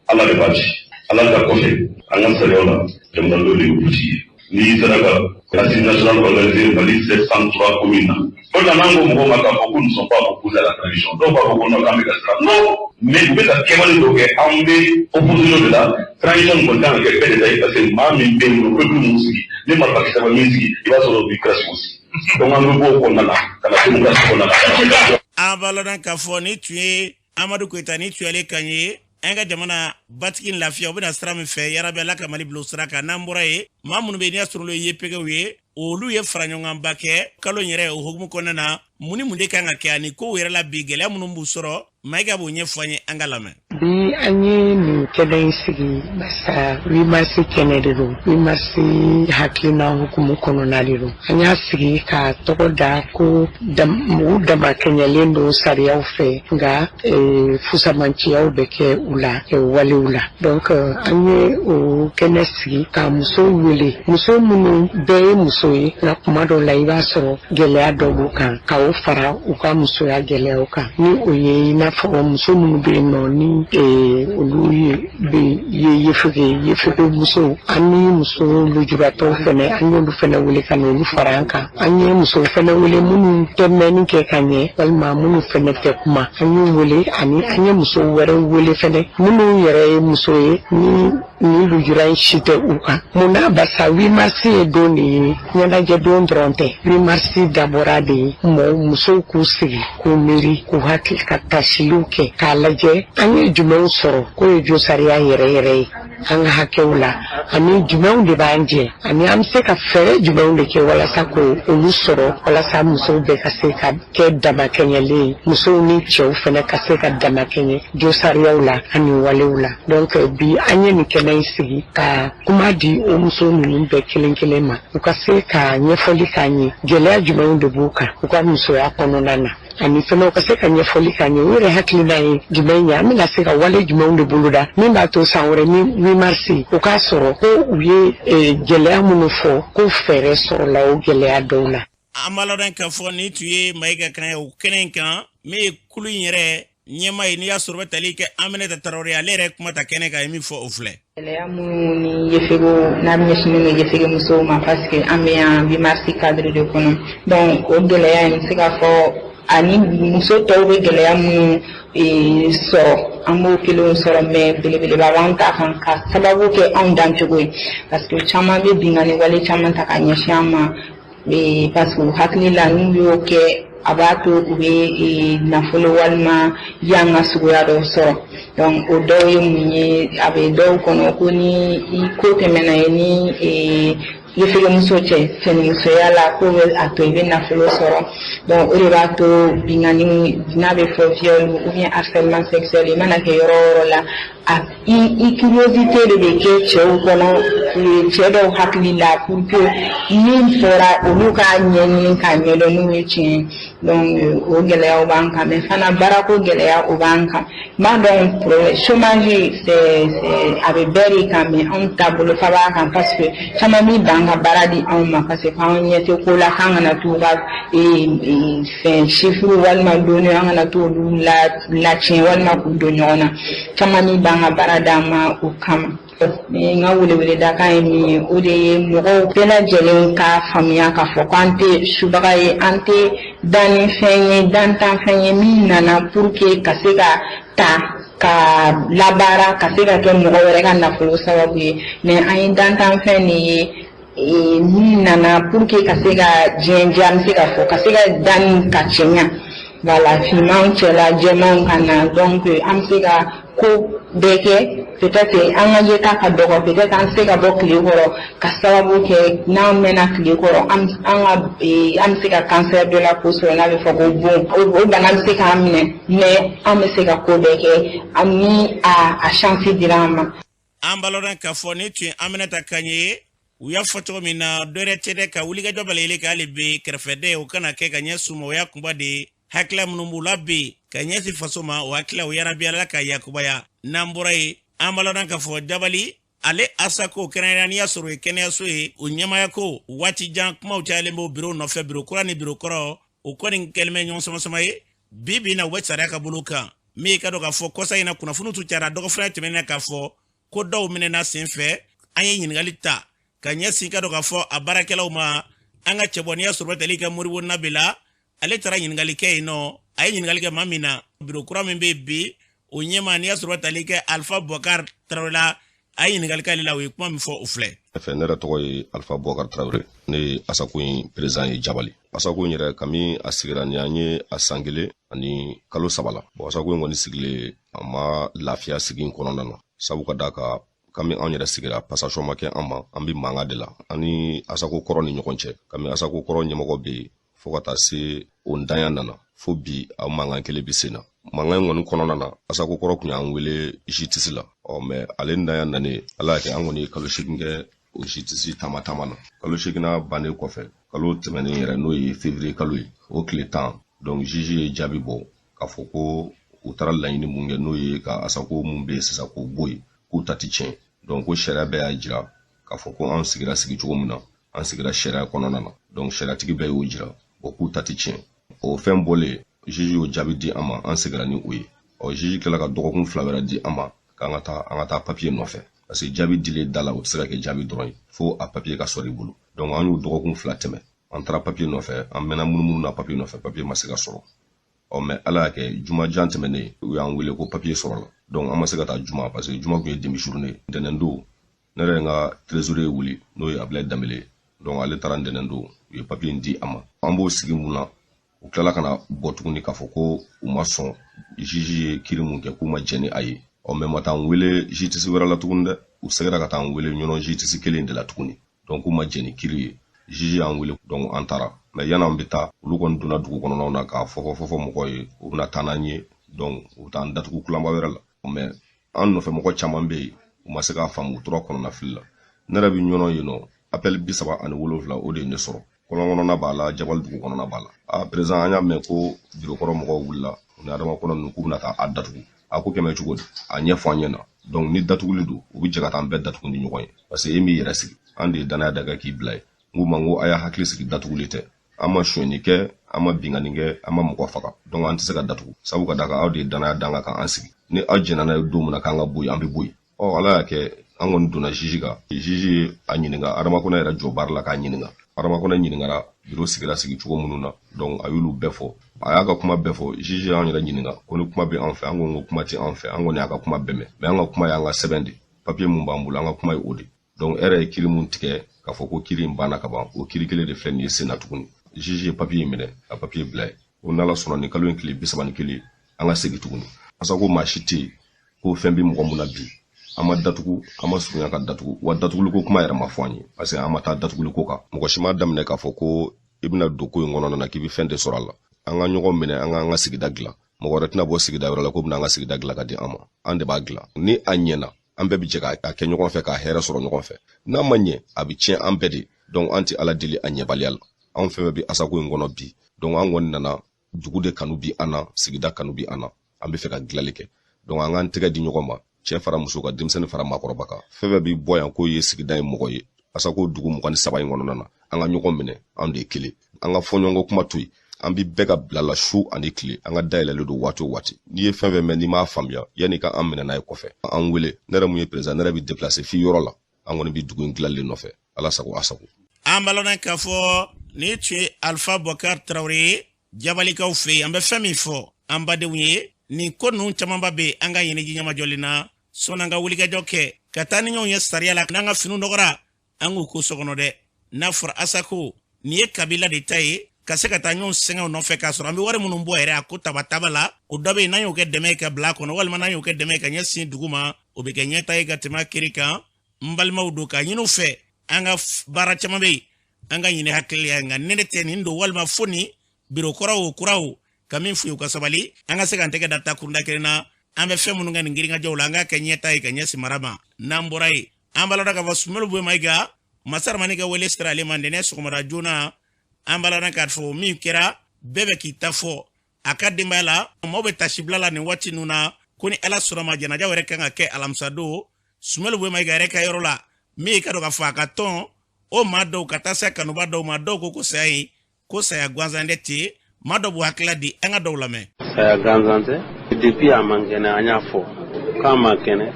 Ala de b'a ci. Ala ta kɔfɛ, an ka sariyaw la, jamanadenw de ye politique ye. N'i sera ka assise nationale organiser Mali 703 communes na, o la n'an ko mɔgɔw ma k'a fɔ ko nous ne sommes pas opposés à la transition, dɔw b'a fɔ ko non, k'an bɛ ka siran. Non, mais u bɛ ka kɛwale dɔ kɛ, an bɛ opposition de la. Transition kɔni kan ka kɛ bɛɛ de ta ye, parce que maa min bɛ yen nɔ, peuple mun sigi ni marifakisɛ ma min sigi, i b'a sɔrɔ o b'i kɛra sigi. Donc an bɛ bɔ o kɔnɔna na ka na démocratie kɔnɔna na. An b'a lɔn k'a fɔ ni tun ye Amadu Koyita, ni tun y'ale kan ye. An ka jamana batigi ni lafiya, u bɛna sira min fɛ, yarabi Ala ka Mali bila o sira kan. N'an bɔra yen, maa minnu bɛ yen n'i y'a sɔrɔ olu ye YPGw ye, olu ye fara ɲɔgɔnkanba kɛ kalo in yɛrɛ o hukumu kɔnɔna na. Mun ni mun de kan ka kɛ ani kow yɛrɛ la bi, gɛlɛya minnu b'u sɔrɔ, Mayiga b'o ɲɛfɔ an ye. An ka lamɛn. Bi an ye nin kɛnɛ in sigi barisa 8 mars kɛnɛ de don, 8 mars hakilina hukumu kɔnɔna de don. An y'a sigi ka tɔgɔ da ko u damakɛɲɛlen don sariyaw fɛ, nka fusamanciyaw bɛ kɛ u la walew la. Donc an ye o kɛnɛ sigi ka musow wele, muso minnu bɛɛ ye muso ye, nka kuma dɔw la i b'a sɔrɔ gɛlɛya dɔ b'u kan, ka o fara u ka musoya gɛlɛyaw kan, ni o ye i n'a fɔ muso minnu bɛ yen nɔ ni olu ye bɛ ye yefege yefege musow, ani muso lujuratɔw fɛnɛ, an y'olu fɛnɛ wele ka na olu fara an kan. An ye musow fɛnɛ wele minnu tɛ mɛnni kɛ ka ɲɛ, walima minnu fɛnɛ tɛ kuma, an y'u wele, ani an ye musow wɛrɛw wele fɛnɛ minnu yɛrɛ ye muso ye ni ni lujura in si tɛ u kan. Mun na? Barisa 8 mars ye don de ye, ɲɛnajɛ don dɔrɔn tɛ. 8 mars dabɔra de ye mɔgɔw, musow k'u sigi k'u miiri, k'u hakili ka tasiliw kɛ k'a lajɛ an ye jumɛnw sɔrɔ k'o ye josariya yɛrɛ yɛrɛ ye an ka hakɛw la, ani jumɛnw de b'an jɛ, ani an bɛ se ka fɛɛrɛ jumɛnw de kɛ walasa k'o olu sɔrɔ, walasa musow bɛɛ ka se ka kɛ damakɛɲɛlen ye, musow ni cɛw fɛnɛ ka se ka damakɛɲɛ josariyaw la ani walew la. Donc bi an ye nin kɛnɛ in sigi ka kuma di o muso ninnu bɛɛ kelen kelen ma, u ka se ka ɲɛfɔli k'an ye gɛlɛya jumɛnw de b'u kan u ka musoya kɔnɔna na. Ani fɛnɛ u ka se ka ɲɛfɔli k'an ye, u yɛrɛ hakilina ye jumɛn ye, an bɛna se ka wale jumɛnw de boloda min b'a to san wɛrɛ ni 8 mars o k'a sɔrɔ ko u ye gɛlɛya minnu fɔ, ko fɛɛrɛ sɔrɔla o gɛlɛya dɔw la. An b'a ladɔn k'a fɔ nin tun ye Mayiga kan ye o kɛnɛ in kan, min ye kulu in yɛrɛ ɲɛmaa ye. N'i y'a sɔrɔ bɛ tali kɛ Aminata Tarawele, ale yɛrɛ kuma ta kɛnɛ kan, ye min fɔ o filɛ. Gɛlɛya minnu ni yefego n'a ɲɛsinnen don yefege musow ma, parce que an bɛ yan 8 mars cadre de kɔnɔ. Donc o gɛlɛya in, bɛ se k'a fɔ ani muso tɔw bɛ gɛlɛya minnu sɔrɔ, an b'o kelenw sɔrɔ, mais belebeleba b'an ta kan ka sababu kɛ anw dancogo ye, parce que caman bɛ binkanni wale caman ta ka ɲɛsin an ma, parce que u hakili la n'u y'o kɛ, a b'a to u bɛ nafolo walima yanga suguya dɔw sɔrɔ. Donc o dɔw ye mun ye? A bɛ dɔw kɔnɔ ko ni i ko tɛmɛna ye ni yefegemuso cɛ cɛnimusoya la, ko bɛ a to i bɛ nafolo sɔrɔ. Donc o de b'a to binkanni n'a bɛ fɔ viol ou bien harcèlement sexuel, i mana kɛ yɔrɔ o yɔrɔ la, a i curiosité de bɛ kɛ cɛw kɔnɔ, cɛ dɔw hakili la, pour que min fɔra olu k'a ɲɛɲini k'a ɲɛdɔn n'o ye tiɲɛ ye. Donc o gɛlɛyaw b'an kan, mais fana baarako gɛlɛya o b'an kan. N b'a dɔn chômage c'est a bɛ bɛɛ de kan, mais anw ta bolofa b'a kan, parce que caman b'i ban ka baara di anw ma, parce que k'anw ɲɛ tɛ ko la, k'an kana t'u ka fɛn chiffre walima données, an kana t'olu latiɲɛ walima k'u don ɲɔgɔn na. Caman b'i ban ka baara d'an ma o kama. Ni n ka weleweledakan ye min ye, o de ye mɔgɔw bɛɛ lajɛlen ka faamuya k'a fɔ k'an tɛ subaga ye, an tɛ dannifɛn ye, dantanfɛn ye min nana pour que ka se ka ta ka labaara, ka se ka kɛ mɔgɔ wɛrɛ ka nafolo sababu ye. Mais an ye dantanfɛn de ye min nana pour que ka se ka diɲɛ diya, an bɛ se ka fɔ ka se ka danni ka cɛɲa, voilà, finmanw cɛla jɛmanw ka na. Donc an bɛ se ka ko bɛɛ kɛ. Peut-être an ka yeta ka dɔgɔ, peut-être an tɛ se ka bɔ tile kɔrɔ, ka sababu kɛ n'an mɛnna tile kɔrɔ, an ka an bɛ se ka cancer de la peau sɔrɔ n'a bɛ fɔ ko bon, o bana bɛ se k'an minɛ, mais an bɛ se ka ko bɛɛ kɛ ni a chance dira an ma. An b'a k'a fɔ ni tun ye Aminata Kan ye. U y'a fɔ cogo min na, dɔwɛrɛ tɛ dɛ, ka wulikajɔ bɛɛ k'ale bɛ kɛrɛfɛden o kana kɛ ka ɲɛ suma. O y'a kunba de ye. Hakilila minnu b'u la bi ka ɲɛsin faso ma, o hakilila o yarabi Ala ka yakubaya. N'an bɔra yen, an b'a ladɔn k'a fɔ Jabali ale Asako kɛrɛnkɛrɛnnenya, n'i y'a sɔrɔ o ye kɛnɛyaso ye, o ɲɛmaya ko waati jan kumaw cayalen b'o biro nɔfɛ, biro kura ni biro kɔrɔ, o kɔni kɛlen bɛ ɲɔgɔn sama-sama ye. Bi bi in na, u bɛ sariya ka bolo kan min ye ka dɔn k'a fɔ kɔsa in na kunnafoniw tun cayara dɔgɔfura tɛmɛnen k'a fɔ ko dɔw minɛna sen fɛ. An ye ɲininkali ta ka ɲɛsin ka dɔn k'a fɔ a baarakɛlaw ma. An ka cɛbɔ, n'i y'a sɔrɔ tali kɛ Moribo Nabila, ale taara ɲininkali kɛ yen nɔ. A ye ɲininkali kɛ maa min na, biro kura min bɛ bi o ɲɛma, n'i y'a sɔrɔ tali kɛ Alifa Bɔkari Tarawele la, a ye ɲininkali k'ale la, o ye kuma min fɔ o filɛ. Fɛ ne yɛrɛ tɔgɔ ye Alifa Bɔkari Tarawele, ne ye Asako in président ye Jabali. Asako in yɛrɛ, kami a sigira ni an ye a san 1 ani kalo 3 la. Bon, Asako in kɔni sigilen, a ma lafiya sigi in kɔnɔna na, sabu ka d'a kan kami anw yɛrɛ sigira, passation ma kɛ an ma, an bɛ mankan de la an ni Asako kɔrɔ ni ɲɔgɔn cɛ. Kami Asako kɔrɔ ɲɛmɔgɔ bɛ yen, fo ka taa se o ntanya nana, fo bi a mankan kelen bɛ sen na. Mankan in kɔni kɔnɔna na, Asako kɔrɔ tun y'an wele justice la. Ɔ mɛ ale ntanya nanen, Ala y'a kɛ an kɔni ye kalo 8 kɛ o justice taama taama na. Kalo 8nan bannen kɔfɛ, kalo tɛmɛnen yɛrɛ, n'o ye février kalo ye, o tile 10, donc juge ye jaabi bɔ k'a fɔ ko u taara laɲini mun kɛ, n'o ye ka Asako mun bɛ yen sisan k'o bɔ yen, k'u ta ti tiɲɛ. Donc ko sariya bɛɛ y'a jira k'a fɔ ko an sigira sigi cogo min na, an sigira sariya kɔnɔna na, donc sariyatigi bɛɛ y'o jira o k'u ta ti tiɲɛ. O fɛn bɔlen, juge y'o jaabi di an ma, an seginna ni o ye. Ɔ juge tilala ka dɔgɔkun 2 wɛrɛ di an ma k'an ka taa, an ka taa papiye nɔfɛ, parce que jaabi dilen da la, o tɛ se ka kɛ jaabi dɔrɔn ye, fo a papiye ka sɔrɔ i bolo. Donc an y'o dɔgɔkun 2 tɛmɛ, an taara papiye nɔfɛ, an mɛnna munumunu na papiye nɔfɛ, papiye ma se ka sɔrɔ. Ɔ mɛ Ala y'a kɛ, juma jan tɛmɛnen, u y'an wele ko papiye sɔrɔla. Donc an ma se ka taa juma, parce que juma tun ye demi journée ye. Ntɛnɛn don, ne yɛrɛ ye n ka trésorier wuli, n'o ye Abilaye Danbele ye. Donc ale taara ntɛnɛn don, u ye papiye in di a ma. An b'o sigi mun na, u tilala ka na bɔ tuguni k'a fɔ ko u ma sɔn, juge ye kiiri mun kɛ, k'u ma jɛn ni a ye. Ɔ mɛ ma taa n wele justice wɛrɛ la tuguni dɛ, u sɛgɛra ka taa n wele ɲɔnɔ justice kelen de la tuguni. Donc k'u ma jɛn ni kiiri ye, juge y'an wele, donc an taara. Mɛ yan'an bɛ taa, olu kɔni donna dugu kɔnɔnaw na k'a fɔ fɔ fɔ mɔgɔw ye u bɛna taa n'an ye, donc u bɛ taa an datugu kulanba wɛrɛ la. Mɛ an nɔfɛ mɔgɔ caman bɛ yen, u ma se k'a faamu, u tora kɔnɔna fili la. Ne yɛrɛ bɛ ɲɔnɔ yen nɔ, appel 37, o de ye ne sɔrɔ. Kɔlɔn kɔnɔna b'a la, Jabali dugu kɔnɔna b'a la. A président, an y'a mɛn ko biro kɔrɔ mɔgɔw wulila, u ni Adama kɔnɔ ninnu, k'u bɛna taa a datugu. A ko kɛmɛ cogo di? A ɲɛfɔ an ɲɛna. Donc ni datuguli don, u bɛ jɛ ka taa an bɛɛ datugu ni ɲɔgɔn ye, parce que e m'i yɛrɛ sigi, an de ye danaya da kɛ k'i bila ye. N k'u ma, n ko a y'a hakili sigi, datuguli tɛ. An ma sonyɛni kɛ, an ma binkanni kɛ, an ma mɔgɔ faga, donc an tɛ se ka datugu, sabu ka d'a kan aw de ye danaya d'an kan k'an sigi. Ni aw jɛnna n'a ye don min na k'an ka bɔ yen, an bɛ bɔ yen. Ɔ, Ala y'a kɛ, an kɔni donna juge kan. Juge ye a ɲininka, Adama Kɔnɛ yɛrɛ jɔ baara la k'a ɲininka. Adama Kɔnɛ ɲininkara biro sigira sigi cogo minnu na, donc a y'olu bɛɛ fɔ. A y'a ka kuma bɛɛ fɔ. Juge y'an yɛrɛ ɲininka ko ni kuma bɛ an fɛ. An ko ko kuma tɛ an fɛ, an kɔni y'a ka kuma bɛɛ mɛn, mais an ka kuma y'an ka sɛbɛn de, papier mun b'an bolo, an ka kuma ye o de. Donc e yɛrɛ ye kiri mun tigɛ k'a fɔ ko kiri in banna ka ban, o kiri kelen de filɛ nin ye sen na tuguni. Juge ye papier in minɛ ka papier bila yen ko n'Ala sɔnna, nin kalo in tile 31, an ka segin tuguni. Asako maa si tɛ yen ko fɛn bɛ mɔgɔ mun na bi. An ma datugu, an ma surunya ka datugu wa, datuguliko kuma yɛrɛ ma fɔ an ye, parce que an ma taa datuguliko kan. Mɔgɔ si ma daminɛ k'a fɔ ko i bɛna don ko in kɔnɔna na k'i bɛ fɛn de sɔrɔ a la. An ka ɲɔgɔn minɛ, an k'an ka sigida dilan. Mɔgɔ wɛrɛ tɛna bɔ sigida wɛrɛ la ko bɛna an ka sigida dilan ka di an ma. An de b'a dilan. Ni a ɲɛna, an bɛɛ bɛ jɛ k'a kɛ ɲɔgɔn fɛ, k'a hɛrɛ sɔrɔ ɲɔgɔn fɛ. N'a ma ɲɛ, a bɛ tiɲɛ an bɛɛ de. Donc an tɛ Ala deli a ɲɛbaliya la. Anw fɛn fɛn bɛ Asako in kɔnɔ bi, donc an kɔni nana, dugu de kanu bi an na, sigida kanu bi an na, an bɛ fɛ ka dilanli kɛ. Donc an k'an tɛgɛ di ɲɔgɔn ma, cɛ fara muso kan, denmisɛnnin fara maakɔrɔba kan, fɛn fɛn bɛ bɔ yan k'o ye sigida in mɔgɔ ye, Asako dugu 23 in kɔnɔna na, an ka ɲɔgɔn minɛ, anw de ye kelen. An ka fɔɲɔgɔnkɔ kuma to yen. An bɛ bɛɛ ka bila la su ani tile, an ka dayɛlɛlen don waati o waati. N'i ye fɛn fɛn mɛn, n'i m'a faamuya, yanni ka an minɛ n'a ye kɔfɛ, an wele. Ne yɛrɛ mun ye président, ne yɛrɛ bɛ déplacer f'i yɔrɔ la. An kɔni bɛ dugu in dilanli nɔfɛ. Ala sago, a sago. An balana k'a fɔ nin tun ye Alpha Bɔkari Tarawele ye Jabalikaw fɛ yen. An bɛ fɛn min fɔ an badenw ye, nin ko ninnu camanba bɛ an ka ɲini ji ɲɛmajɔlen na. Sɔnni an ka wulikajɔ kɛ ka taa ni ɲɔgɔn ye sariya la, n'an ka finiw nɔgɔra, an k'u ko so kɔnɔ dɛ. N'a fɔra Asako nin ye kabila de ta ye, ka se ka taa ɲɔgɔn sɛgɛnw nɔfɛ, k'a sɔrɔ an bɛ wari minnu bɔ yɛrɛ a ko tabataba la, o dɔ bɛ yen, n'an y'o kɛ dɛmɛ ye ka bila a kɔnɔ, walima n'an y'o kɛ dɛmɛ ye ka ɲɛsin dugu ma, o bɛ kɛ ɲɛta ye ka tɛmɛ a kiri kan. N balimaw don, k'a ɲini u fɛ, an ka baara caman bɛ yen, an ka ɲini hakili ya, nka ne tɛ nin don walima fo nin biro kɔrɔ o kura o ka min f'u ye, u ka sabali, an ka se k'an tɛgɛ da takurunda kelen na. An bɛ fɛn minnu kɛ nin girinkajɔw la, an k'a kɛ ɲɛta ye ka ɲɛsin mara ma. N'an bɔra yen, an b'a lɔn k'a fɔ Sumelu Buye Mayiga, Masaramani ka wele sera ale ma ntɛnɛn sɔgɔmada joona. An b'a lɔn k'a fɔ min kɛra, bɛɛ bɛ k'i ta fɔ a ka denbaya la. Maaw bɛ tasibila la nin waati ninnu na ko ni Ala sɔnna ma, janaja yɛrɛ kan ka kɛ alamisa don Sumelu Buye Mayiga yɛrɛ ka yɔrɔ la. Min ye ka dɔn k'a fɔ a ka tɔn o maa dɔw ka taa se kanuba dɔw ma, dɔw ko ko saya in ko saya gansan tɛ ten. Maa dɔw b'u hakilila di, an ka dɔw lamɛn. Saya gansan tɛ. Depuis a man kɛnɛ, an y'a fɔ k'a man kɛnɛ.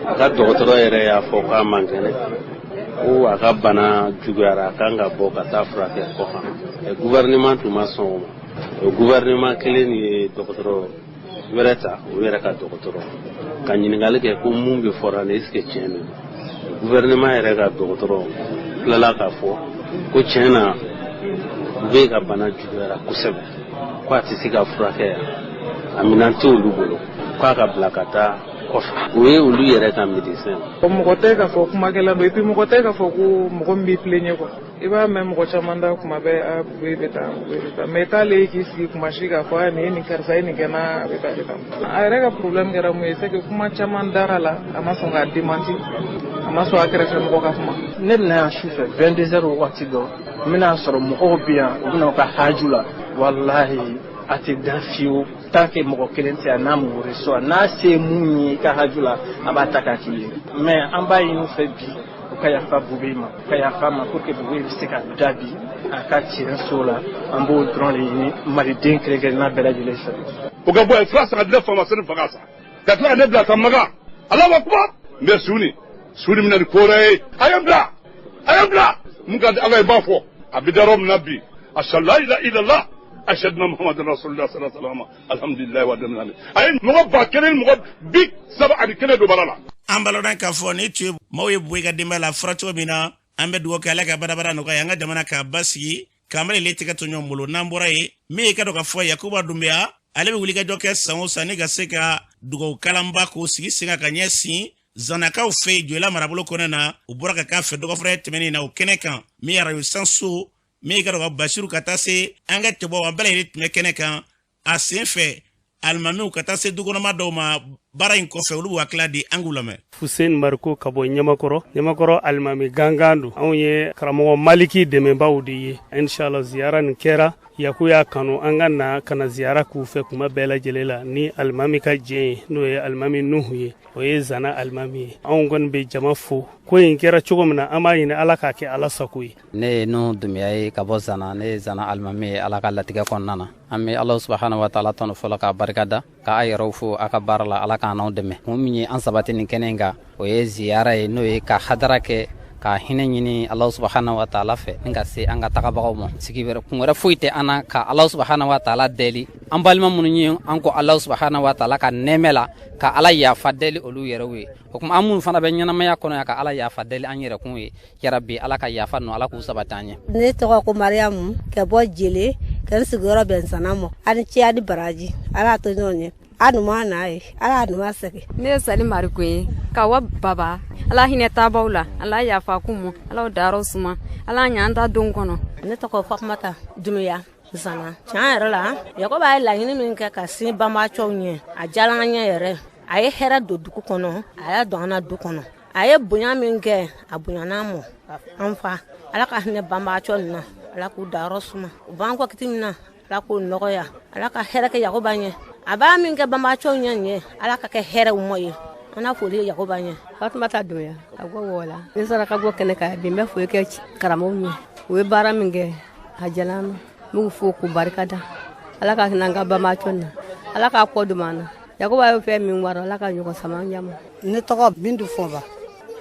A ka dɔgɔtɔrɔ yɛrɛ y'a fɔ k'a man kɛnɛ, ko a ka bana juguyara, a kan ka bɔ ka taa furakɛ kɔkan. Gouvernement tun ma sɔn o ma. O gouvernement kelen ye dɔgɔtɔrɔ wɛrɛ ta, o yɛrɛ ka dɔgɔtɔrɔ, ka ɲininkali kɛ ko mun bɛ fɔra nin, est ce que tiɲɛ de don. Gouvernement yɛrɛ ka dɔgɔtɔrɔ tilala k'a fɔ ko tiɲɛ na, Bube ka bana juguyara kosɛbɛ, ko a tɛ se ka furakɛ yan, a minɛn tɛ olu bolo, k'a ka bila ka taa kɔfɛ. O ye olu yɛrɛ ka médecin. Mɔgɔ tɛ k'a fɔ kumakɛla don, et puis mɔgɔ tɛ k'a fɔ ko mɔgɔ min b'i plaigner quoi. I b'a mɛn mɔgɔ caman da kuma bɛɛ, a Bube bɛ tan, Bube bɛ tan, mais t'ale ye k'i sigi kuma si k'a fɔ a nin ye nin, karisa ye nin kɛ n na, a bɛ tan, a bɛ tan. A yɛrɛ ka problème kɛra mun ye, c'est que kuma caman dara la, a ma sɔn k'a démenti, a ma sɔn a kɛrɛfɛ mɔgɔ ka kuma. Ne bɛna yan su fɛ 22 heures waati dɔ, n bɛna sɔrɔ mɔgɔw bɛ yan, u bɛna u ka haju la. Walahi, a tɛ da fiyewu tant que mɔgɔ kelen tɛ yan n'a m'o reçoit. N'a se ye mun ye i ka haju la, a b'a ta k'a k'i ye. Mais an b'a ɲini u fɛ bi, u ka yafa Bube ma, u ka yafa ma pour que Bube bɛ se ka da bi a ka tiɲɛ so la. An b'o dɔrɔn de ɲini maliden kelen kelenna bɛɛ lajɛlen fɛ. O ka bɔ yen, fura san ka di ne fa ma, sani faga sa ka tila ka ne bila ka maga. Ala akubar. N bɛ su ni su ni bɛna ni ko wɛrɛ ye. A ye n bila, a ye n bila. Mun ka di Ala ye, b'a fɔ a bɛ da yɔrɔ min na bi, ashhadu la ilaha illallah, ashhadu anna muhammadan rasulullah sallallahu alaihi wasallam, alhamdulilayi wa alamin. A ye mɔgɔ 1000 ni mɔgɔ 31 don baara la. An balɔnna k'a fɔ ni tun ye maaw ye Buye ka denbaya la fura cogo min na, an bɛ dugawu kɛ Ala ka badabada nɔgɔya, an ka jamana k'a basigi, k'an bɛɛ tɛgɛ to ɲɔgɔn bolo. N'an bɔra yen, min ye ka dɔn k'a fɔ Yakuba Dunbiya, ale bɛ wulikajɔ kɛ san o san ni ka se ka dugawu kalanba k'o sigi sen kan ka ɲɛsin Zanakaw fɛ yen Joyila marabolo kɔnɔ na. U bɔra ka k'a fɛ dɔgɔfura tɛmɛnen na o kɛnɛ kan, min ye arajo sanso, min ye ka dɔn ka Basiru, ka taa se an ka cɛbɔ, an bɛɛ lajɛlen tun bɛ kɛnɛ kan. A sen fɛ, Alimamiw ka taa se dukɔnɔma dɔw ma baara in kɔfɛ, olu b'u hakilila di, an k'u lamɛn. Fuseni Mariko ka bɔ Ɲamakɔrɔ. Ɲamakɔrɔ alimami gangan don. Anw ye karamɔgɔ Maliki dɛmɛbaw de ye. Inshallah, ziyara nin kɛra, Yaku y'a kanu an ka na ka na ziyara k'u fɛ kuma bɛɛ lajɛlen la ni alimami ka jɛn ye, n'o ye alimami Nuhu ye, o ye Zana alimami ye. Anw kɔni bɛ jama fo. Ko in kɛra cogo min na, an b'a ɲini Ala k'a kɛ Ala sago ye. Ne ye Nuhu Dunbiya ye ka bɔ Zana. Ne ye Zana alimami ye. Ala ka latigɛ kɔnɔna na, an bɛ Ala subahana wa taala tanu fɔlɔ, k'a barika da, k'a yɛrɛw fo a ka baara la. Ala k'an n'aw dɛmɛ. Kun min ye an sabati nin kɛnɛ in kan, o ye ziyara ye, n'o ye ka hadara kɛ, ka hinɛ ɲini Ala subahana wa taala fɛ ni ka se an ka tagabagaw ma. Sigi wɛrɛ, kun wɛrɛ foyi tɛ an na ka Ala subahana wa taala deli an balima minnu ye an ko Ala subahana wa taala ka nɛɛmɛ la, ka Ala yafa deli olu yɛrɛw ye. O kuma, an minnu fana bɛ ɲɛnamaya kɔnɔ yan, ka Ala yafa deli an yɛrɛ kun ye. Yarabi, Ala ka yafa nɔ, Ala k'u sabati an ye. Ne tɔgɔ ko Mariyamu, ka bɔ Jele, ka n sigiyɔrɔ bɛn Zana ma. A ni ce, a ni baraji, Ala to ɲɔgɔn ye, a ɲuman n'a ye, Ala ɲuman segin. Ne ye Sali Mariko ye ka wa Baba. Ala hinɛ taabaw la, Ala yafa k'u ma, Ala dayɔrɔ suma, Ala ɲ'an ta don kɔnɔ. Ne tɔgɔ Fatumata Dumuya, Zana. Tiɲɛ yɛrɛ la, Yakuba ye laɲini min kɛ ka sin banbaacɔw ɲɛ, a diyara an ɲɛ yɛrɛ. A ye hɛrɛ don dugu kɔnɔ, a y'a don an na du kɔnɔ. A ye bonya min kɛ, a bonyana an ma, an fa. Ala ka hinɛ banbaacɔ ninnu na, Ala k'u dayɔrɔ suma. U b'an kɔ kiti min na, Ala k'o nɔgɔya. Ala ka hɛrɛ kɛ Yakuba ɲɛ. A b'a min kɛ banbaacɔw ɲɛ nin ye, Ala ka kɛ hɛrɛ u mɔ ye. An n'a foli ye Yakuba ɲɛ. Fatumata Dunbiya ka bɔ Wɔla. Ne saraka bɔ kɛnɛ kan bi, n bɛ foli kɛ karamɔgɔw ɲɛ. U ye baara min kɛ, a diyara an na. N b'u fo k'u barika da. Ala ka hinɛ an ka banbaacɔ na, Ala k'a kɔ don an na. Yakuba ye fɛn min wara, Ala ka ɲɔgɔn sama an ɲɛ ma. Ne tɔgɔ Bintu Fɔnba